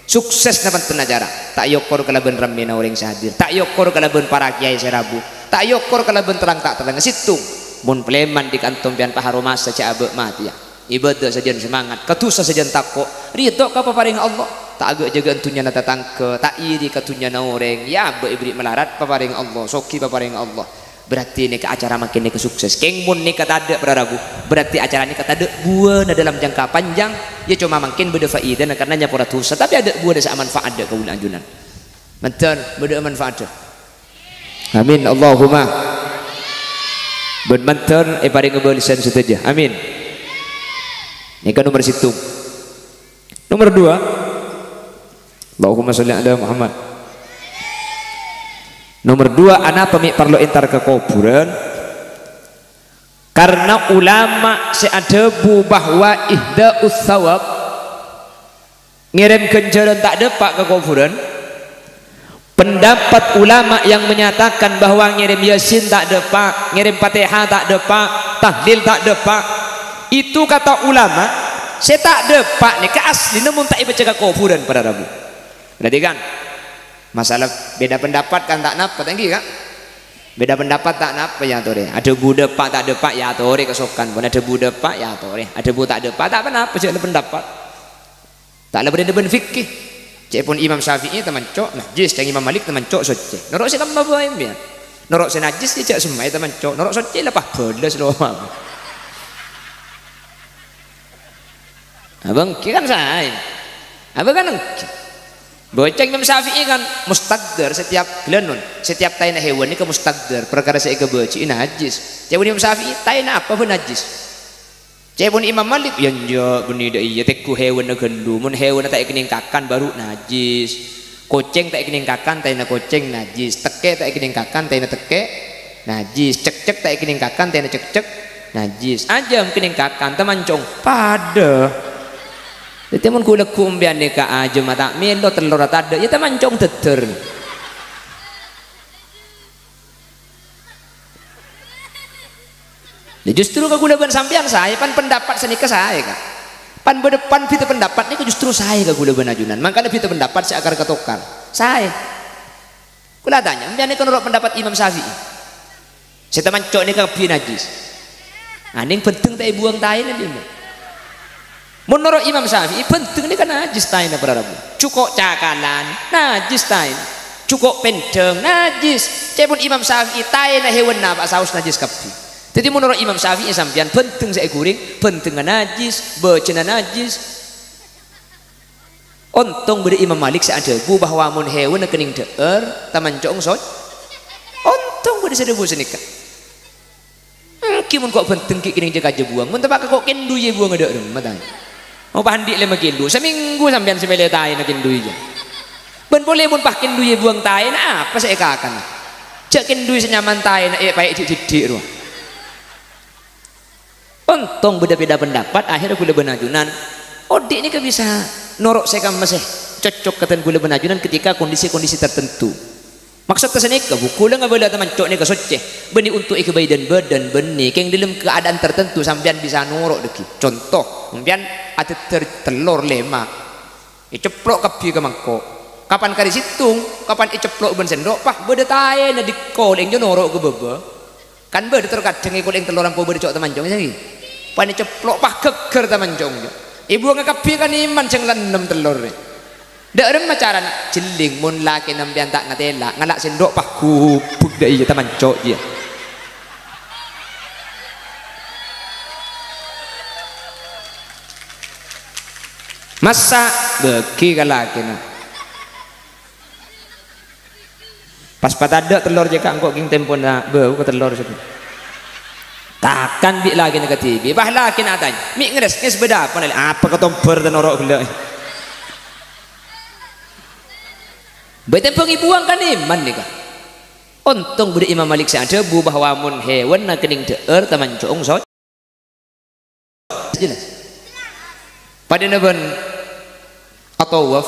sukses na panten acara, ta' èokor kalabân rammèna orèng sè hadir, ta' èokor kalabân para kèyaè sè rabu, ta' èokor kalabân terrang ta' terrangnga sèttong. Mon palèman dhi' ka'anto sampèyan paharomasa jhâ' abâ' matèya. Ibâdâ sajân semangat, kadusa sajân tako', ridho ka paparèngnga Allah. Ta' aghâ'-jâghâ'ân dhunnyana tatangghâ, ta' iri ka dhunnyana orèng, yâ abâ' èberri' malarat paparèngnga Allah, soghi paparèngnga Allah. Berarti nèka acara mangkèn nèka sukses. Kèng mon nèka tadâ' para rabu, berarti acara nèka tadâ' buwâna dalam jangka panjang, ya coma mangkèn bâdâ faidana karena nyapora dusa, tapè adâ' buwâna sè amanfaat dâ' kaulâ ajunan. Manten, bâdâ manfaat. Amin, Allahumma. Bân manten èparèngè bâlessan sadhâjâ. Amin. Nèka nomer sèttong. Nomor dua. Allahumma sholli ala Muhammad. Nomor dua, anapa mè' parlo entar ka kobhurân? Karena ulama sè adhâbu bahwa ihda'us thawab, ngèrèm ghânjhârân ta' dâpa' ka kobhurân. Pendapat ulama yang menyatakan bahwa ngèrèm Yasin ta' dâpa', ngèrèm Fatihah ta' dâpa', tahlil ta' dâpa', itu kata ulama, sè ta' dâpa' nèka aslina mon ta' èbâca ka kobhurân para rabu. Perhatikan. Masalah beda pendapat kan ta' napa, ta' ènggi, Ka'? Beda pendapat ta' napa, èyatorè. Adhâbu dâpa' ta' dâpa', èyatorè kasokan. Pon adhâbu dâpa', èyatorè. Adhâbu ta' dâpa', ta' ponapa, jhâ' la pendapat. Ta' la bâdâ bân fikih. Ca'èpon Imam Syafi'i tamanco' najjhis, ca'èpon Imam Malik tamanco' soccè. Noro' sè kamma bhâi, sampèyan. Noro' sè najjhis, ya jhâ' semma'è tamanco'. Noro' soccè la pas bâlâs lo. Abâ' ènggi kan saè. Abâ' kan ènggi. Bâ ca'èpon Imam Syafi'i kan mustaqdzar setiap ghâlânon, setiap taèna hèwan nèka mustaqdzar, parkara sè èkabâji'i najjhis. Ca'èpon Imam Syafi'i, taèna apa bhâi najjhis? Ca'èpon Imam Malik, ya enjâ', bânnè dâ' iyâ, tèngghu hèwanna ghâllu, mon hèwanna ta' èkennèng kakan, bâru najjhis. Kocèng ta' èkennèng kakan, taèna kocèng najjhis. Tèkkè ta' èkennèng kakan, taèna tèkkè najjhis. Cekcek ta' èkennèng kakan, taèna cekcek najjhis. Ajâm kennèng kakan, tamanco' padâ. Dhâddhi, mon ghu-lagghu sampèyan nèka ajâmma ta' mèlo, tellorra tadâ', ya tamanco' dâddâr. Ya, justru ka ghulâ bân sampèyan saè, pan pendapat sanèka saè, Ka'. Pan bâdâ, pan bhidhâ pendapat nèka justru saè ka ghulâ bân ajunan. Mangkana bhidhâ pendapat sè akar-katokar. Saè. Kaulâ atanya, sampèyan nèka noro' pendapat Imam Syafi'i? Sè tamanco' nèka kabbhi najjhis. Anèng bhândheng ta' èbuwâng taèna, dhimma? Mon noro' Imam Syafi'i, bhândheng nèka najjhis taèna para rabu. Jhuko' cakalan, najjhis taèna. Jhuko' pèndhâng, najjhis. Ca'èpon Imam Syafi'i, taèna hèwan napa'a saos najjhis kabbhi. Dhâddhi, mon noro' Imam Syafi'i sampèyan, bhândheng sè èghuring, bhândhengnga najjhis, bâjâna najjhis. Ontong bâdâ Imam Malik sè adhâbu bahwa mon hèwanna kennèng dhâ'âr, tamanco' soc-, ontong bâdâ sè adhâbu sanèka. Ènggi mon ko' bhândheng ghi' kennèng jâ-kajâ buwâng, mon teppa' ka ko' kèndhuwi buwângnga dâ' remma taè. Mon pas andi' lèma kilo, samènggu sampèyan sè mèlè taèna kèndhuwi jâ. Bân polè mon pas kèndhuwi buwâng taèna, apa sè èkakana? Jâ' kèndhuwi sè nyaman taèna, è, paè' dhi'-dhiddhi' rowa. Ontong bâdâ bhidhâ pendapat, akhèrra ghulâ bân ajunan odi' nèka bisa noro' sè kamma sè cocok ka dhân ghulâ bân ajunan ketika kondisi-kondisi tertentu. Maksodda sanèka, Bu, kaulâ ngabâlâ tamanco' nèka soccè, bânnè onto' èghâbây dân-bâdân, bânnè. Kèng dâlem keadaan tertentu sampèyan bisa noro' dhâggi'. Conto, sampèyan adhedhâr tellor lèma', èceplo' kabbhi ka mangko'. Kapan karè sèttong, kapan èceplo' bân sèndok, pas bâdâ taèna dikol, èngghi noro' ka bâbâ. Kan bâdâ terkadang èkol èng tellor ampo bâdâ co' tamanco', èngghi. Pan èceplo', pas ghâgghâr tamanco', èngghi. Èbuwângnga kabbhi kan èman sè ngalènnem tellor rè. Dâ' remma carana? Jhelling, mon lakèna sampèyan ta' ngatèla', ngala' sèndok, pas ghubuk dâ' iyâ tamanco' jiyâ. Massa' bâgi ka lakèna. Pas patadâ' tellor jâ' ka engko' kèng tempona bâu ka tellor sèttong. Takan bi' lakèna kadhibi', pas lakèna atanya, "Mè' ngrès-ngrès bâdâ apa, Nal?" "Apa katombhâr ta' noro' ghellâ'?" Bâi tembhâng èbuwâng kan èman nèka. Ontong bâdâ Imam Malik sè adhâbu bahwa mon hèwanna kennèng dhâ'âr tamanco'ong so-, jelas. Padâna bân atawaf.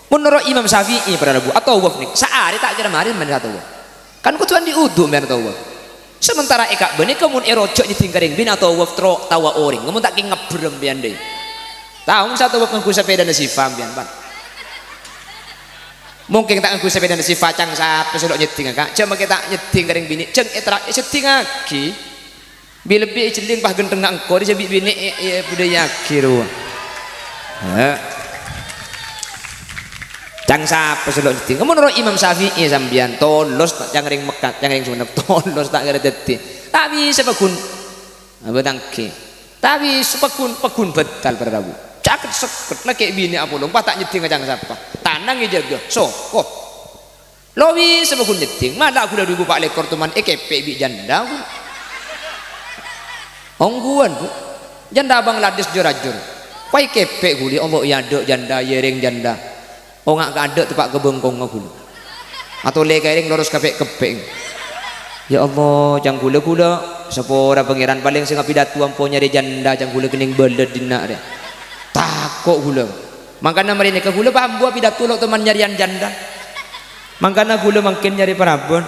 Mon noro' Imam Syafi'i, para rabu, atawaf nèka saarè ta' kèra marè mènta atawaf. Kan kodhu andi' wudu mènta atawaf. Sementara è Ka'bah nèka mon èrojâ' nyèddhing ka rèng binè' atawaf terro tawa orèng. Mon ta' kèng ngabbher sampèyan dâi. Taon sè atawaf ngangghuy sapèdana Sifa sampèyan, Pak. Mungkin ta' ngangghuy sapèdana Sifa, cang sapa sè lo' nyèddhingnga, Ka'? Jhâ' makè ta' nyèddhing ka rèng binè', jhâng ètera-, èsèddhingngaghi. Bi-, lebbi èjhelling pas ghântengnga engko' rè jhâ' bi' binè' è, è, budayaghi rowa. Hè. Cang sapa sè lo' nyèddhing? Mon noro' Imam Syafi'i sampèyan, tolos ta' cang rèng Mekkah, cang rèng Sumenep, tolos ta' kèra dhâddhi. Ta' bisa paggun. Abâ' tangghâ. Ta' bisa paggun, paggun bhâdhân para rabu. Cakèt-sekket, lakè' binè' apolong, pas ta' nyèddhingnga cang sapa. Tanang èjâgâ, soko. Lo' bisa paggun nyèddhing, mala' ghulâ du èbu pa' lèkor toman èkèpè' bi' jhândhâ, ghulâ. Ongghuwân, Bu. Jhândhâ Bangladesh jor-ajor. Pas èkèpè' ghulâ, Allah, èadâ' jhândhâ, èrèng jhândhâ. Onga' kaadâ' teppa' ka bengkongnga ghulâ. Atolè ka èrèng loros ka pè'-keppè'. Ya Allah, cang ghulâ-ghulâ, sapora Pangèran palèng sè ngapidato ampo nyarè jhândhâ, cang ghulâ kennèng bâlâ dinna' rè. Tako' ghulâ. Mangkana marè nèka ghulâ pas ambuwâ pidato lo' toman nyarèyan jhândhâ. Mangkana ghulâ mangkèn nyarè parabân.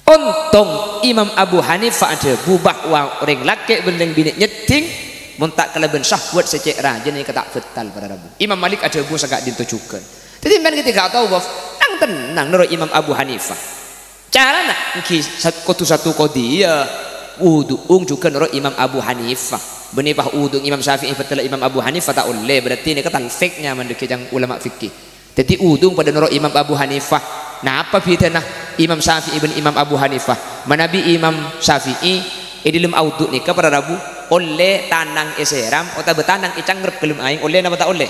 Ontong Imam Abu Hanifah adhâbu bahwa orèng lakè' bân rèng binè' nyèddhing mon ta' kalabân syahwat sè cè' rajâna nèka ta' bhâtal, para rabu. Imam Malik adhâbu saka'dinto jhughân. Dhâddhi, sampèyan ketika atawaf, nang-tennang noro' Imam Abu Hanifah. Carana èngghi sat-, kodhu satu qadhiyah, wudu'ung jhughân noro' Imam Abu Hanifah. Bânnè pas wudu'ung Imam Syafi'i bhâtalla Imam Abu Hanifah ta' ollè, berarti nèka talfik nyamana dhâggi' cang ulama fikih. Dhâddhi, wudu'ung padâ noro' Imam Abu Hanifah. Napa bhidhâna Imam Syafi'i bân Imam Abu Hanifah? Manabi Imam Syafi'i, è dâlem awudu' nèka para rabu, ollè tanang èsèram otabâ tanang ècangrep ka dâlem aèng, ollè napa ta' ollè?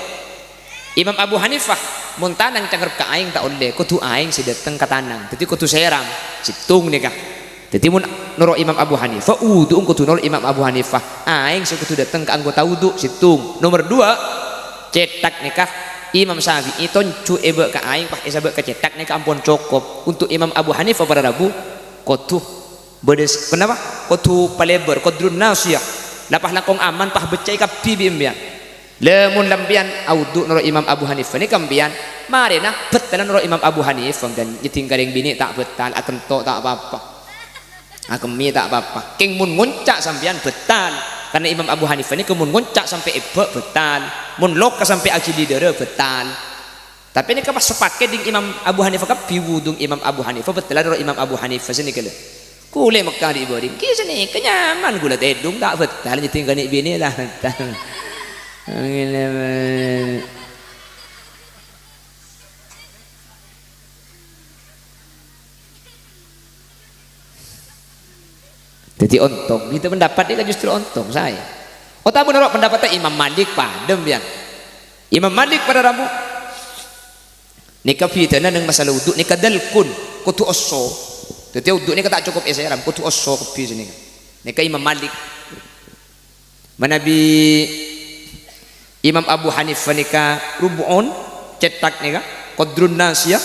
Imam Abu Hanifah, mon tanang cangrep ka aèng ta' ollè, kodhu aèng sè dâteng ka tanang. Dhâddhi kodhu sèram, sèttong nèka. Dhâddhi mon noro' Imam Abu Hanifah, wudu'ung kodhu noro' Imam Abu Hanifah. Aèng sè kodhu dâteng ka anggota wudu', sèttong. Nomer duwâ', cèthak nèka Imam Syafi'i tonjhu èbâ' ka aèng, pas èsabâ' ka cèthak nèka ampon cokop. Untuk Imam Abu Hanifah para rabu, kodhu bâdâ s-, kenapa? Kodhu palèbâr, qadrun nasiyah. La pas langkong aman, pas becca'è kabbhi bi' empèyan. La, mon lampèyan awudu' noro' Imam Abu Hanifah nèka empèyan, marèna bhâtalla noro' Imam Abu Hanifah, empèyan nyèddhing ka rèng binè' ta' bhâtal, akento' ta' pa-apa. Akemmè ta' pa-apa. Kèng mon ngonca' sampèyan bhâtal. Karna Imam Abu Hanifah nèka mon ngonca' sampè' èbâ' bhâtal. Mon loka sampè' aghili dârâ bhâtal. Tapè nèka pas sapakè' ding Imam Abu Hanifah kabbhi, wudu'ung Imam Abu Hanifah, bhâtalla noro' Imam Abu Hanifah sanèka lho. Kulâ Mekkah dhi' bâdhi, ghi' sanèka nyaman, kulâ tèdung ta' bhâtal, nyèddhing ka nè' binè' ta' bhâtal. Ngene, Dhâddhi ontong, bhidhâ pendapat nèka justru ontong, saè. Otabâ noro' pendapatnya Imam Malik, padâ, empèyan. Imam Malik para rabu. Nèka bhidhâna neng masalah wudu' nèka dalkun, kodhu osso. Dhâddhi wudu' nèka ta' cokop èsèram, kodhu osso kabbhi sanèka. Nèka Imam Malik. Manabi Imam Abu Hanifah nèka rub'un, cèthak nèka, qadrun nasiyah.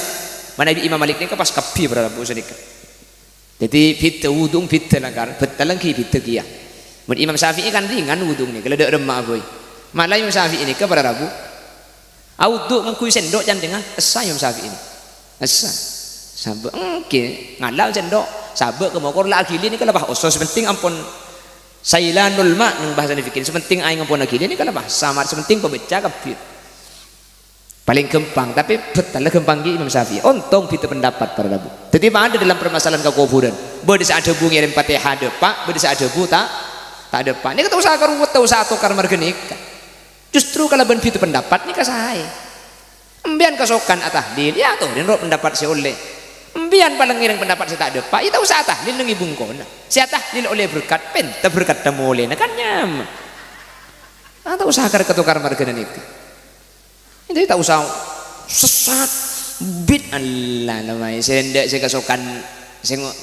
Manabi Imam Malik nèka pas kabbhi para rabu sanèka. Dhâddhi bhidhâ wudu'ung bhidhâ lakar, bhâtalla ghi' bhidhâ kèya. Mon Imam Syafi'i kan ringan wudu'ung nèka, la dâ' remma'a bhâi. Mala Imam Syafi'i nèka para rabu. Awudu ngangghuy sendok candengnga, essa Imam Syafi'i nèka. Essa. Sabâ' ènggi, ngala' sendok, sabâ' ka mokor la aghili nèka la pas oso, sè penting ampon sailanul ma' neng bahasana fikih. Sè penting aèng ampon aghili nèka la pas samar, sè penting pabâca kabbhi. Palèng ghâmpang, tapè bhâtalla ghâmpang ghi' Imam Syafi'i. Ontong bhidhâ pendapat para rabu. Dhâddhi padâ dalam permasalahan kakobhurân. Bâdâ sè adhâbu ngèrèm Fatihah dâpa', bâdâ sè adhâbu ta', ta' dâpa'. Nèka ta' osa karuwet, ta' osa atokar marghâ nèka. Justru kalabân bhidhâ pendapat nèka saè. Empèyan kasokan atahlil, ya atorè ro' pendapat sè ollè. Empèyan palèng ngèrèng pendapat sè ta' dâpa', ya ta' osa atahlil neng è bungkona. Sè atahlil ollè berkat, pènta berkatta molèna, kan nyaman. Ah, ta' osa kar-, katokar marghâna nèka. Dhâddhi ta' osa sesat, bid'ah la namanya. Sè endâ' sè kasokan, sè ngo-,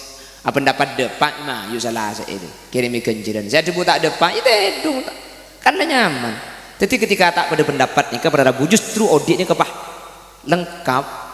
apendapat dâpa', mayu sala sè èdhi. Kèrèmè ghânjhârân. Sè adhâbu ta' dâpa', ya tèdung. Kan la nyaman. Dhâddhi ketika ta' padâ pendapat nèka para rabu, justru odi' nèka pas lengkap.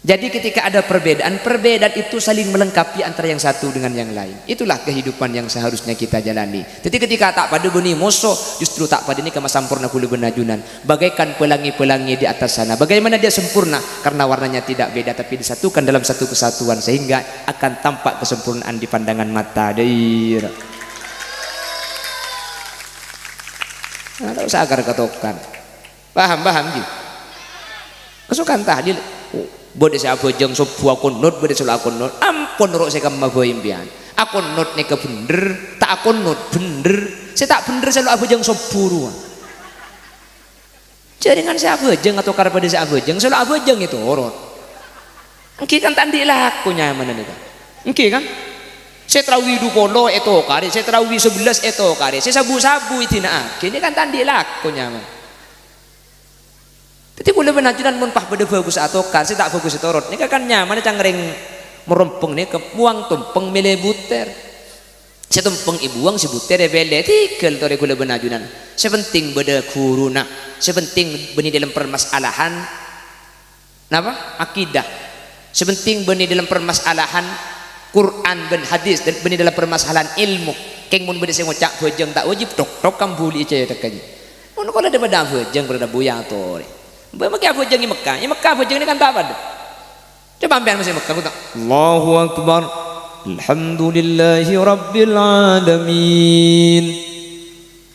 Jadi ketika ada perbedaan, perbedaan itu saling melengkapi antara yang satu dengan yang lain. Itulah kehidupan yang seharusnya kita jalani. Jadi ketika ta' padâ bânnè moso, justru ta' padâ nèka masamporna ghulâ bân ajunan. Bagaikan pelangi-pelangi di atas sana. Bagaimana dia sempurna? Karena warnanya tidak beda, tapi disatukan dalam satu kesatuan. Sehingga akan tampak kesempurnaan di pandangan mata. Dair. Nah, ta' osa akar-katokar. Paham, paham, ghi? Kasokan tahlil. Oh, bâdâ sè abhâjâng sobbhu akonot, bâdâ sè lo akonot. Ampon ro' sè kemma bhâi empèyan. Akonot nèka bhendher, ta' akonot bhendher. Sè ta' bhendher sè lo abhâjâng sobbhu rowa. Jhâringan sè abhâjâng atokar bâdâ sè abhâjâng, sè lo abhâjâng ètorot. Ènggi kan ta' andi' lako nyamana nèka. Ènggi kan? Sè tarawi dupolo ètokarè, sè tarawi sabellâs ètokarè, sè sabu-sabu èdina'aghi, nèka kan ta' andi' lako nyamana. Dhâddhi ghulâ bân ajunan mon pas bâdâ bhâgus atokar, sè ta' bhâgus ètorot. Nèka kan nyamana cangkring marompeng nèka, mowang tompeng mèlè butèr. Sè tompeng èbuwâng, sè butèr èpèlè. Tèghâl torè ghulâ bân ajunan. Sè penting bâdâ ghuruna. Sè penting bânnè dâlem permasalahan Napa? Akidah. Sè penting bânnè dâlem permasalahan Qur'an bân hadis, dan bânnè dâlem permasalahan ilmu. Kèng mon bâdâ sè ngoca' bhâjâng ta' wajib, tok-tok kambuli cèthèk kajhi. Mon kola dâ-, padâ abhâjâng, padâ buya atorè. Bâ-, makè abhâjâng è Mekkah. È Mekkah abhâjâng nèka kan ta' padâ. Coba ampèyan masih Mekkah, kota. Allahu Akbar. Alhamdulillahi Rabbil Alamin.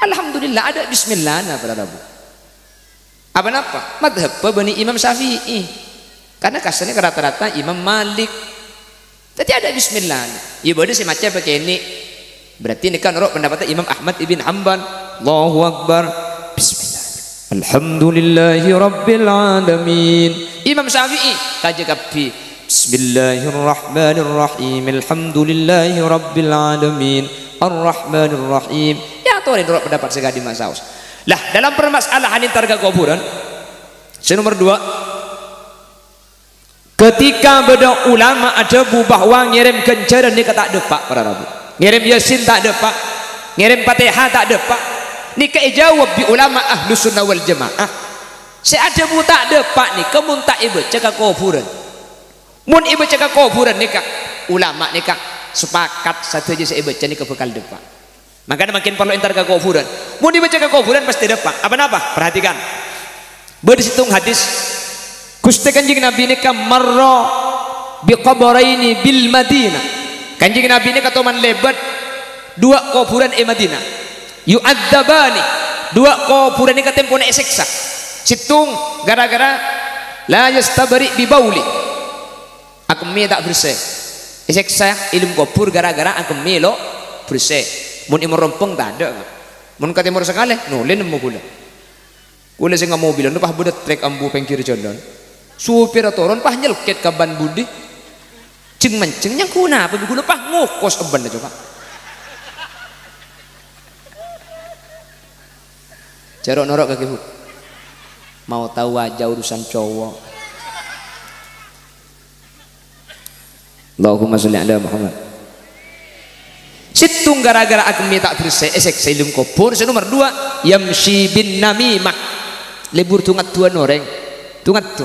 Alhamdulillah, ada bismillah, nah, para rabu. Apa napa? Madhâbbhâ bânnè Imam Syafi'i. Karena kasana ka rata-rata Imam Malik. Dhâddhi ada bismillah. Iyâ bâdâ sè maca pakènè'. Berarti nèka noro' pendapatta Imam Ahmad ibn Hambal. Allahu Akbar. Bismillah. Alhamdulillahi Rabbil Alamin. Imam Syafi'i, kajâ kabbhi. Bismillahirrahmanirrahim. Alhamdulillahi Rabbil Alamin. Arrahmanirrahim. Ya, torè noro' pendapat sè ka'dimma saos. Lah, dalam permasalahan entar ka kobhurân, sè nomer dua, ketika bâdâ ulama adhâbu bahwa ngèrèm ghânjhârân nèka ta' dâpa', para rabu. Ngèrèm Yasin ta' dâpa', ngèrèm Fatihah ta' dâpa'. Nèka èjâwâb bi' ulama Ahlus Sunnah wal Jamaah. Sè adhâbu ta' dâpa' nèka mon ta' èbâca ka kobhurân. Mon èbâca ka kobhurân nèka, ulama nèka sepakat sadhâjâ sè èbâca nèka bhâkal dâpa'. Mangkana mangkèn parlo entar ka kobhurân. Mon èbâca ka kobhurân pastè dâpa'. Apa napa? Perhatikan. Bâdâ sèttong hadis, Ghustè Kanjeng Nabi nèka marra bi qabraini bil Madinah. Kanjeng Nabi nèka toman lèbât duwâ' kobhurân è Madinah. Yu'adzabani, duwâ' kobhurân nèka tempona èsèksa. Sèttong gara-gara la yastabri bi bauli. Akemmè ta' bersè. Èsèksa è lem kobhur gara-gara akemmè lo' bersè. Mon è Marompong tadâ'. Mon ka tèmor sakalè, nolè nemmo ghulâ. Ghulâ sè ngamobilan pas bâdâ trek ambu pèngghir jhâlân. Sopèrra toron pas nyelkèt ka ban budi. Jeng-manjeng nyangko napa bi' ghulâ pas ngokos ebbânna coba. Jhâ' ro'-noro' kakè, Bu. Mau tahu aja urusan cowok. Allahumma sholli ala Muhammad. Sèttong gara-gara akemmè ta' bersè, èsèksa è lem kobhur. Sè nomer duwâ', yamshi bin namimah. Lebur du-ngadduwân orèng. Du-ngaddu.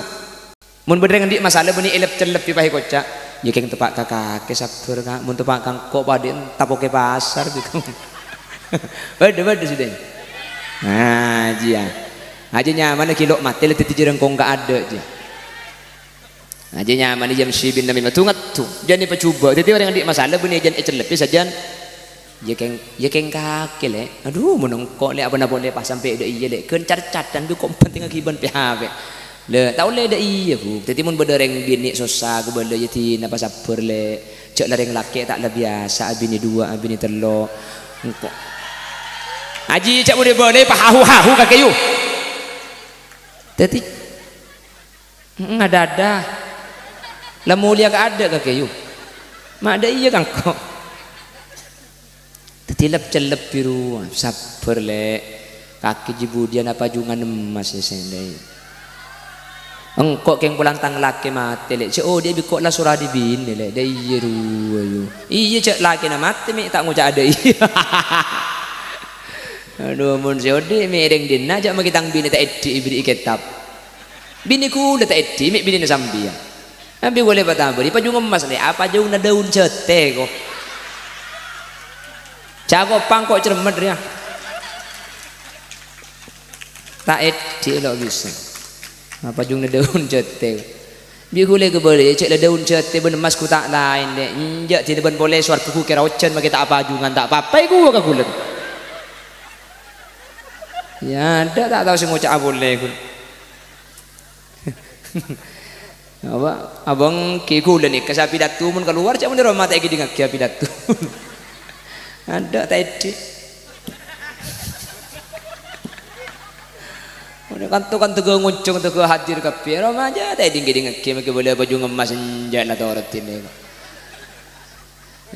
Mon bâdâ orèng andi' masalah bânnè èlep-cellep pas èkoca', "Yâ kèng teppa' ka kakè sabbhâr, Ka'. Mon teppa' ka engko' padâ èntapo ka pasar," gitu. Bâdâ, bâdâ, Sidin. Nah, jiyâ. Ajiyâ nyamana ghi' lo' matè la dhâddhi jârângkong kaadâ', jiyâ. Ajiyâ nyamana jam sibin nami matu ngettu. Jâni pajhubâ'. Dhâddhi orèng andi' masalah bânnè jân ècellebbhi sajân. Yâ kèng, yâ kèng kakè, Lè'. Adhu, mon engko', Lè', apa-napa polè pas sampè' dâ' iyâ, Lè'. Ghân car-cadan bi' ko' penting aghibân P H P. Lè', ta' ollè dâ' iyâ, Bu. Dhâddhi mon bâdâ rèng binè' sossa kabâlâ, yâ dinapa sabbhâr, Lè'. Jhâ' la rèng lakè' ta' la biyasa abinè duwâ', abinè tello'. Engko'. Ajiyâ jhâ' mon èbâlâi pahahu-hahu kakè, yu. Dhâddhi, mm, ada-ada. La molèya kaadâ' kakè, yu. Ma' dâ' iyâ ka engko'. Dhâddhi lep-cellep bi' rowa, sabbhâr, Lè'. Kakè jiyâ budiyân apa jhungan emmas, sè, Lè'. Engko' kèng polana tang lakè matè, Lè'. Sè odi'â bi' ko' la sora dâ' binè, Lè'. Dâ' iyâ rowa, yu. Iyâ, jhâ' lakèna matè, mè' ta' ngoca' adâ' iyâ. Adhu, mon sè odi' mè' rèng dinna', jhâ' makè tang binè ta' èdhi'i bherri'i kètab. Binè ghulâ ta' èdhi'i, mè' binèna sampèyan. Ambi ghulâ patabâri, pajhung emmas, Lè', apa jhunganna dâun jâtè, ko'. Cako' pangko' cermet, rèya. Ta' èdhi'i lo' bisa. Apa jhunganna dâun jâtè. Bi' ghulâ kabâlâ, jhâ' la dâun jâtè bân emmas ghu ta' laèn, Lè'. Enjâ' dinna bân polè sowarghâ ghu kèra ojhân makè ta' apajhungan, ta' apa-apa, è ghuwâ ka ghulâ. Yâ, adâ' ta' tao sè ngoca'a polè, ghulâ. Apa? Abâng ghi ghulâ nèka sè apidato mon kalowar, jhâ' mon è roma ta' èghidingngaghi apidato. Adâ' ta' èdhi'. Mon kanto-kanto ghâ ngoncong, kanto ghâ hadir kabbhi, è roma jhâ' ta' èdhing-ghidingngaghi, makè bâlâ bâjhu ngemmas enjâ' la torot dinna, ko'.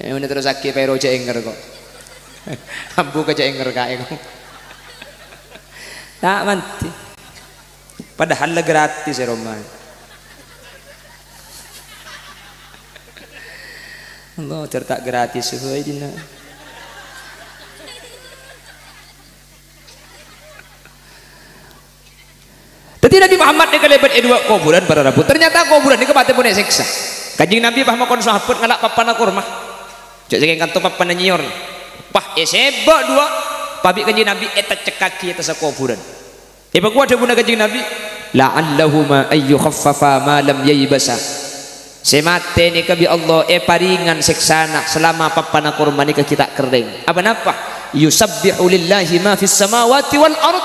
Eh, mènta terros sakè' pèro jhâ' ènger, ko'. Ambu ka jhâ' ènger ka'è, ko'. Ta' mandhi. Padahal la gratis è roma. Allah, jhâr ta' gratis bhâi dinna'. Dhâddhi Nabi Muhammad nèka lèbât è duwâ' kobhurân para rabu. Ternyata kobhurân nèka patè pon èsèksa. Kanjeng Nabi pas makon sahabat ngala' pappana korma. Jhâ' sakèng kanto pappana nyèyor. Pas èsèba' duwâ', pabi' Kanjeng Nabi ètèccekkaghi è attassa kobhurân. Èpakowa dhâbuna Kanjeng Nabi, "La'allahuma an yukhaffafa ma lam yaibasa." Sè matè nèka bi' Allah èparèngan sèksana salama pappana korma nèka ghi' ta' kerrèng. Apa napa? "Yusabbihu lillahi ma fis samawati wal ard."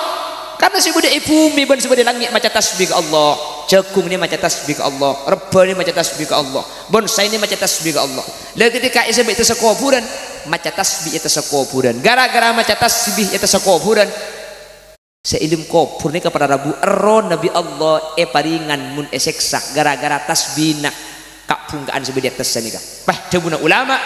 Karna sè bâdâ è bhumè bân sè bâdâ è langngè' maca tasbih ka Allah. Jhâghung nè maca tasbih ka Allah. Rebbhâ nè maca tasbih ka Allah. Bonsai nè maca tasbih ka Allah. La ketika èsèba' è attassa kobhurân, maca tasbih è attassa kobhurân. Gara-gara maca tasbih è attassa kobhurân, sè è dâlem kobhur nèka para rabu, errohna bi' Allah èparèngan mon èsèksa gara-gara tasbihna ka'-bhungka'an sè bâdâ è attassa nèka. Pas dhâbuna ulama,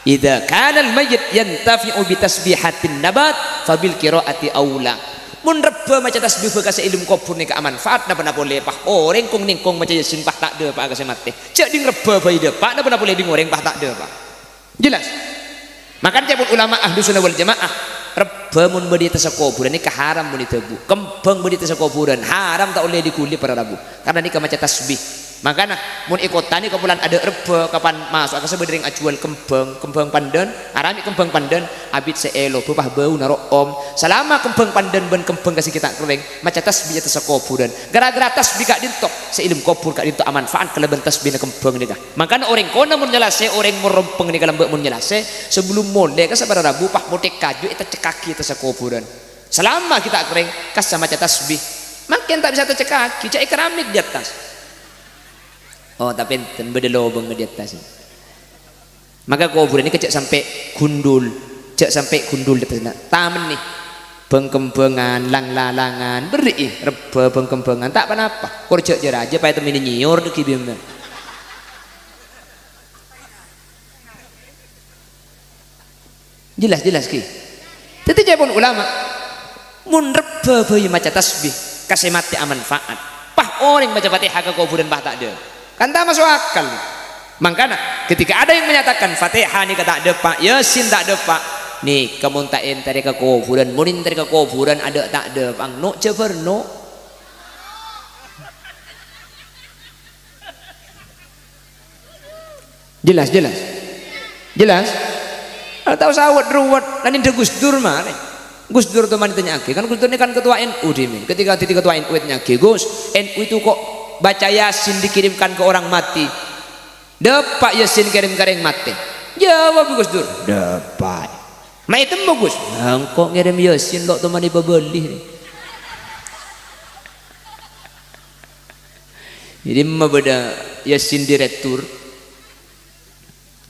"Idza kanal mayyit yantafi'u bi tasbihatin nabat, fa bil qira'ati aula." Mon rebbhâ maca tasbih bhâkal sè è dâlem kobhur nèka amanfaat, napa-napa polè pas orèng kong-nèngkong maca Yasin pas ta' dâpa'a ka sè matè. Jhâ' ding rebbhâ bhâi dâpa', napa-napa polè ding orèng pas ta' dâpa'. Jelas? Makana ca'èpon ulama Ahlussunnah wal Jamaah, rebbhâ mon bâdâ è attassa kobhurân nèka haram mon èdhâbu. Kembhâng bâdâ è attassa kobhurân, haram ta' ollè èghuli para rabu. Karna nèka maca tasbih. Makana mon è kottha nèka polana adâ' rebbhâ, kapan maso'a ka sè bâdâ rèng ajhuwâl kembhâng, kembhâng pandân, arapa mè' kembhâng pandân, abit sè èlobhâ pas bâuna ro'om. Salama kembhâng pandân bân kembhâng kasè ghi' ta' kerrèng, maca tasbih è attassa kobhurân. Gara-gara tasbih ka'dinto, sè è dâlem kobhur ka'dinto amanfaat kalabân tasbihna kembhâng nèka. Mangkana orèng kona mon nyalasè, orèng mon rompeng nèka lambâ' mon nyalasè, sabellunna molè ka sè para rabu pas mothèk kaju ètèccekkaghi è attassa kobhurân. Salama ghi' ta' kerrèng, kassa maca tasbih. Mangkèn ta' bisa ètèccekkaghi, jhâ' è keramik di attas. Oh, tapè enten bâdâ lobâng di attas. Maka kobhurân nèka jhâ' sampè' gundul, jhâ' sampè' gundul di attas. Tamennè bâng-kembhângan, lang-lalangan, bherri'i rebbhâ bâng-kembhângan, ta' pa-napa. Kor jhâ' jâ-rajâ paètemmenè nyèyor dâgghi' bimma. Jelas, jelas, ghi. Dhâddhi, ca'èpon ulama, mon rebbhâ bhâi maca tasbih, ka sè matè amanfaat. Pas orèng maca Fatihah ka kobhurân pas ta' dâ'. Kan ta' maso' akal. Mangkana, ketika ada yang menyatakan Fatihah nèka ta' dâpa', Yasin ta' dâpa', nèka mon ta' èntarè ka kobhurân, mon èntarè ka kobhurân adâ' ta' dâpa', no' jhâ' bâr no'. Jelas, jelas. Jelas? Ora tao sawet ruwet, lan èndhâ Gus Dur marè. Gus Dur toman ètanya'aghi, kan Gus Dur nèka kan ketua N U dhimèn. Ketika dhâddhi ketua N U ètanya'aghi, "Gus, N U itu kok baca Yasin dikirimkan ke orang mati? Dâpa' Yasin kèrèm ka orèng matè." Jâwâb Gus Dur, "Dâpa'." "Ma' ètemmo, Gus?" "Engko' ngèrèm Yasin lo' toman èpabâli." Dhimma bâdâ Yasin direttur.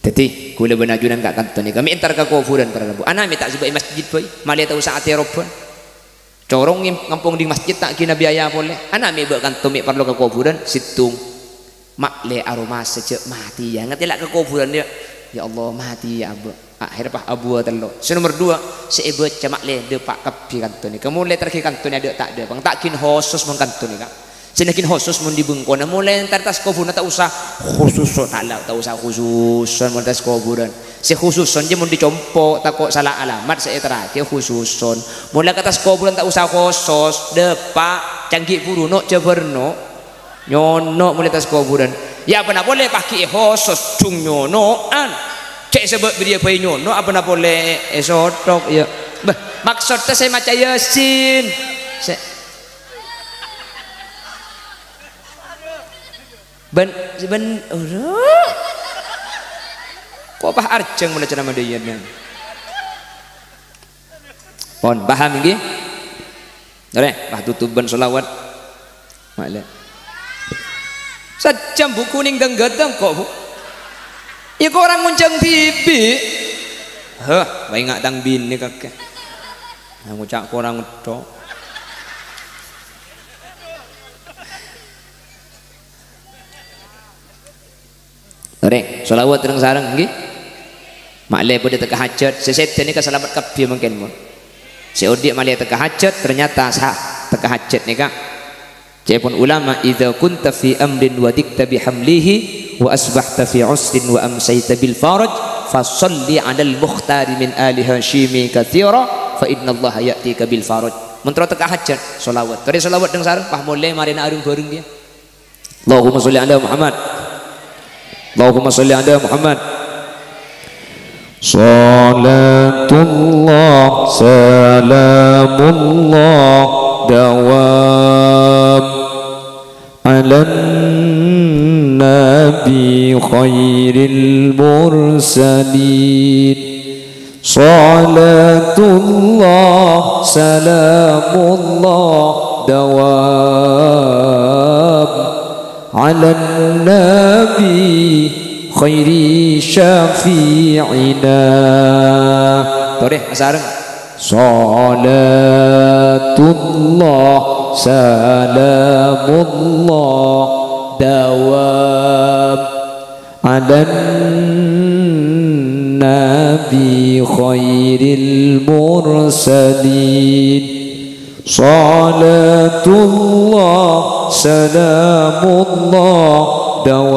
Dhâddhi, kaulâ bân ajunan ka' ka'dinto nèka, mè' entar ka kobhurân para rabu. Ana' mè' ta' sèbâ' è masjid bhâi, malè ta' osa atèroban. Corong ngem-, ngampong ding masjid ta' kèna biaya polè. Ana' mè' bâ' ka'dinto mè' parlo ka kobhurân, sèttong. Ma'lè aromasa jâ' matè, yâ. Ngatèla' ka kobhurân, yâ. "Ya Allah, matè, yâ, Abah." Akhèr pas abuwâ tello'. Sè nomer duwâ', sè èbâca ma'lè dâpa' kabbhi ka'dinto nèka. Molè targhâ ka'dinto nèka adâ' ta' adâ', bang ta' ghin hosos mon ka'dinto nèka. Sè naghin hosos mon dhi bengkona, molè entar attas kobhurân ta' osa khusus, ta' la-, ta' osa khususon mon attas kobhurân. Sè khususon jâ mon dhi compo', tako' sala alamat sè èterraghi khususon. Molè ka attas kobhurân ta' osa hosos, dâpa', cangghi' buru no', jâ bâr no'. Nyono' molè attas kobhurân. Yâ, apana polè paghi' èhosos, jung nyono'an. Cè' sèbâ' bâriyâ bhâi nyono', apana polè èsothok, yâ. Bâh, maksodda sè maca Yasin. Sè Bân, bân, ora. Kok pas arjhâng molaè ceramah dhiyâ, nèng? Pon, paham, ènggi? Torè, pas tutup bân sholawat. Ma'lè. Sajjhâm buku nèng dâng-ghâdâng kok, Bu. Yâ, kok ora ngonjhâng dhibi'. Hah, bâ' enga' tang binè kakè. Nah, ngoca' korang tok. Rè, sholawat reng-sareng, ènggi? Ma'lè bâdâ tekka hajhât, sè sèdhâ nèka salamet kabbhi mangkèn, mon. Sè odi' ma'lè tekka hajhât, ternyata sah tekka hajhât nèka. Ca'èpon ulama, "Idza kunta fi amrin wa dhiqta bi hamlihi, wa asbahta fi usrin wa amsayta bil faraj, fa shalli 'alal mukhtari min ali Hasyimi katsira, fa innallaha ya'tika bil faraj." Mon terro tekka hajhât, sholawat. Torè sholawat reng-sareng, pas molè marèna areng-bhâreng, yâ. Allahumma sholli ala Muhammad. Allahumma sholli ala Muhammad. Salatullah, salamullah, dawam ala nabi khairil mursalin. Salatullah, salamullah, dawam ala nabi khairi syafi'ina. Torè, asareng. Salatullah, salamullah, dawam ala nabi khairil mursalin. Salatullah, salamullah, dawam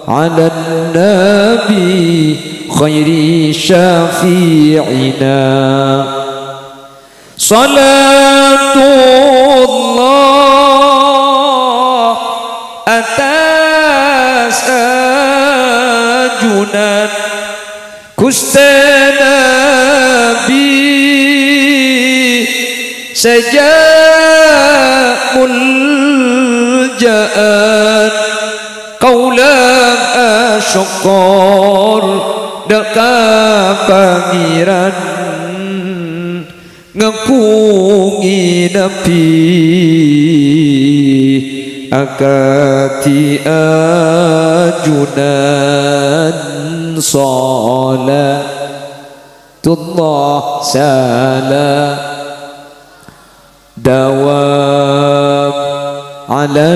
ala nabi khairi syafi'ina. Salatullah attas ajunan Ghustè Nabi sajâ mulja'an. Kaulâ asokkor dâ' ka Pangèran. Ngaghungè Nabi akadhi ajunan. Salatullah, salam dawam ala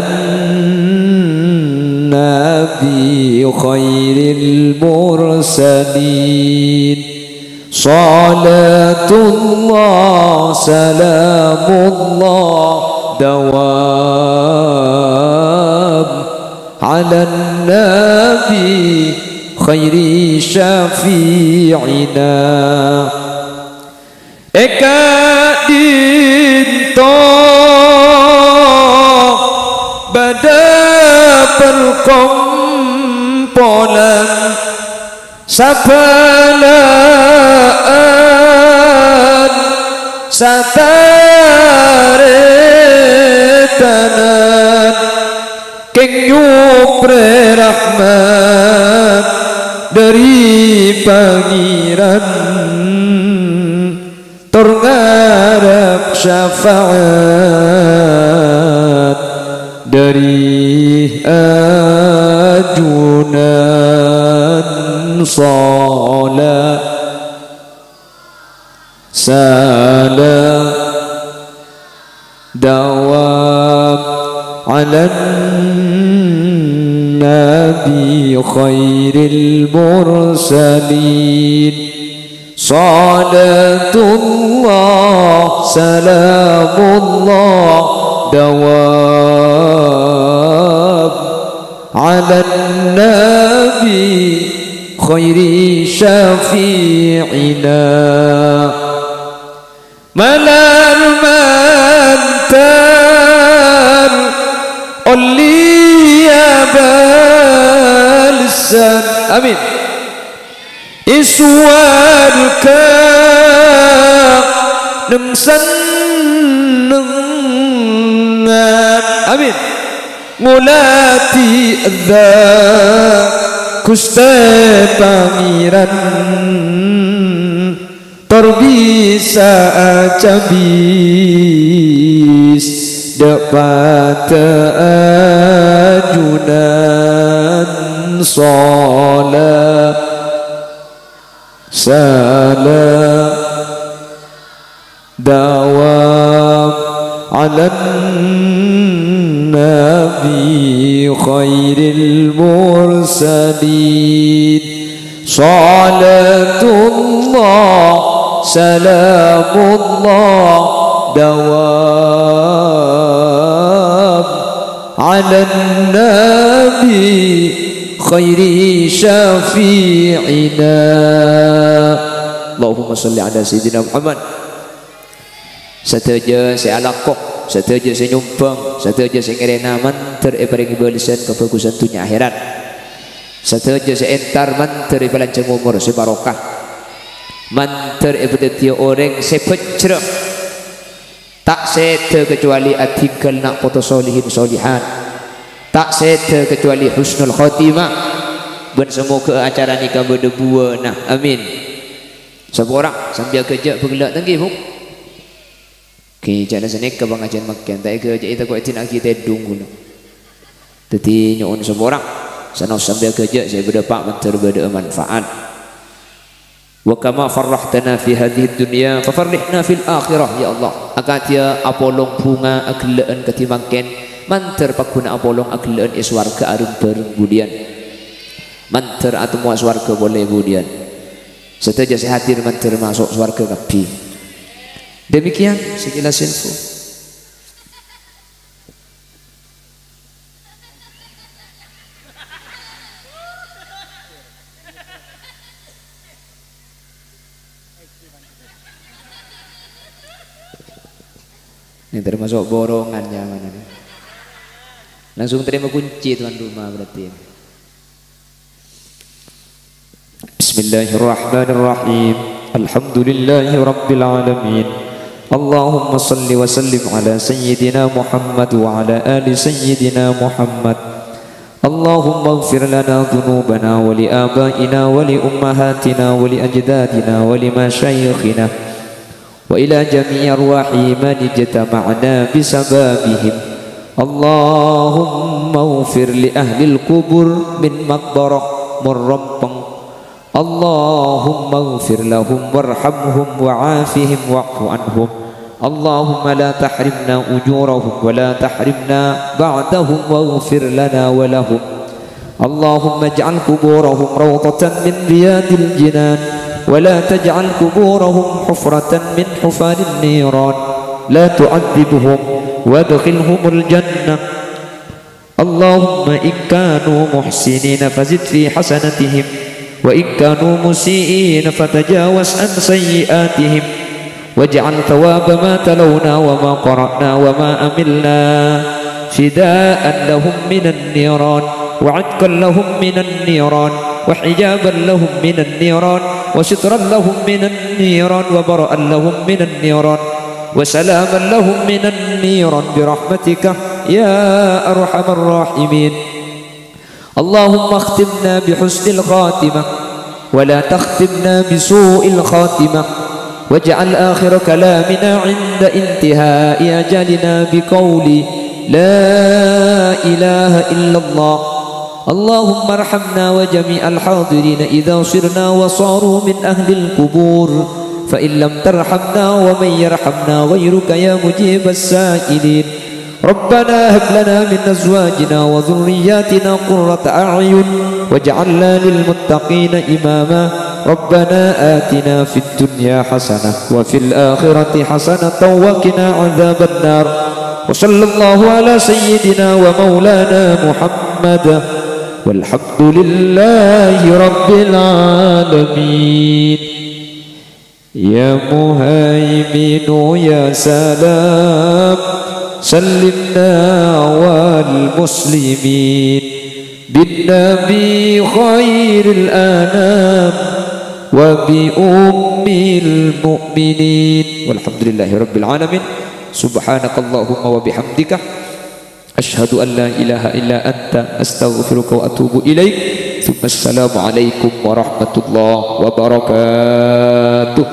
nabi khairil mursalin. Salatullah, salamullah, dawam ala nabi khairi syafi'ina. È ka'dinto bâdâ perkompolan sabâlâ'ân Sataretanan keng nyoprè rahmat dhâri Pangèran, tor ngarep syafaat dhâri ajunan. Shala Salam dawam 'alan nabi khairil mursalin. Salatullah, salamullah, dawam 'alan nabi khairi syafi'ina. Malar mantar ollè abâlessan. Amin. È sowarga nem sennengngan. Amin. Ngolatè dâ' Ghustè Pangèran, tor bisa acabis dâ' padâ ajunan. Shala Salam dawam 'alan nabi khairil mursalin. Salatullah, salamullah, dawam 'alan nabi khairi syafi'ina. Allahumma shalli 'ala sayyidina Muhammad. Sadhâjâ sè alako, sadhâjâ sè nyombhâng, sadhâjâ sè ngèrèna mandhâr èparèngè bâlessan kabhâghusân dhunnya akhèrat. Sadhâjâ sè entar mandhâr èpalajhâng omor sè barokah. Mandhâr èpadhâddhiyâ orèng sè bhâjjhrâ. Ta' sèdhâ kacobâli adhingghâl na' poto solihin solihat. Ta' sèdhâ kacobâli husnul khotimah. Bân samoghâ acara nèka bâdâ buwâna. Amin. Saporang, sambi aghâjâ' bâ' ghellâ' ta' èngghi, Bu'? Ghi, jhâna sanèka pangajiân mangkèn, ta' èghâjâ'i tako' èdina'aghi tèdung ghulâ. Dhâddhi nyo'on saporang, sanaos sambi aghâjâ' sè bâdâ pa' mandhâr bâdâ'â manfaat. Wa kama farrahtana fi hadhihid dunya, fafarrihna fil akhirah, ya Allah. Akadhiyâ apolong bhunga aghellâ'ân kadhi mangkèn, mandhâr pagghun apolong aghellâ'ân è sowarghâ areng-bhâreng budiyân. Mandhâr atemmowa sowarghâ polè budiyân. Sadhâjâ sè hadir mandhâr maso' sowarghâ kabbhi. Demikian sekilas info. Ini termasuk borongan nyamana nih. Langsung terima kunci tuan rumah berarti. Bismillahirrahmanirrahim. Alhamdulillahi rabbil alamin. Allahumma salli wa sallim ala sayyidina Muhammad wa ala ali sayyidina Muhammad. Allahumma ighfir lana dhunubana wa li abaina wa li ummahatina wa li ajdadina wa li masyayikhina. Wa ila jami'i arwahi man ijtama'na bisababihim. Allahumma ighfir li ahlil qubur min maqbarah, mon rompeng. Allahumma ighfir lahum warhamhum wa'afihim wa'fu anhum. Allahumma la tahrimna ujurahum wa la tahrimna ba'dahum waghfir lana wa lahum. اللهم اجعل قبورهم روضة من رياض الجنان، ولا تجعل قبورهم حفرة من حفر النيران. لا تعذبهم وادخلهم الجنة. اللهم إن كانوا محسنين فزد في حسناتهم، وإن كانوا مسيئين فتجاوز عن سيئاتهم. واجعل ثواب ما تلونا وما قرأنا وما عملنا فداء لهم من النيران، وعتقا لهم من النيران، وحجابا لهم من النيران، وسترا لهم من النيران، وبرءا لهم من النيران. وسلاما لهم من النيران برحمتك يا أرحم الراحمين. اللهم اختمنا بحسن الخاتمة ولا تختمنا بسوء الخاتمة، واجعل آخر كلامنا عند انتهاء أجلنا بقول لا إله إلا الله. اللهم ارحمنا وجميع الحاضرين إذا صرنا وصاروا من أهل القبور، فإن لم ترحمنا ومن يرحمنا غيرك يا مجيب السائلين. ربنا هب لنا من أزواجنا وذرياتنا قرة أعين واجعلنا للمتقين إماما. ربنا آتنا في الدنيا حسنة وفي الآخرة حسنة وقنا عذاب النار. وصلى الله على سيدنا ومولانا محمد والحمد لله رب العالمين. يا مهيمن يا سلام سلمنا والمسلمين بالنبي خير الأنام وبأم المؤمنين. والحمد لله رب العالمين. سبحانك اللهم وبحمدك، أشهد أن لا إله إلا أنت، أستغفرك وأتوب إليك. ثم السلام عليكم ورحمة الله وبركاته.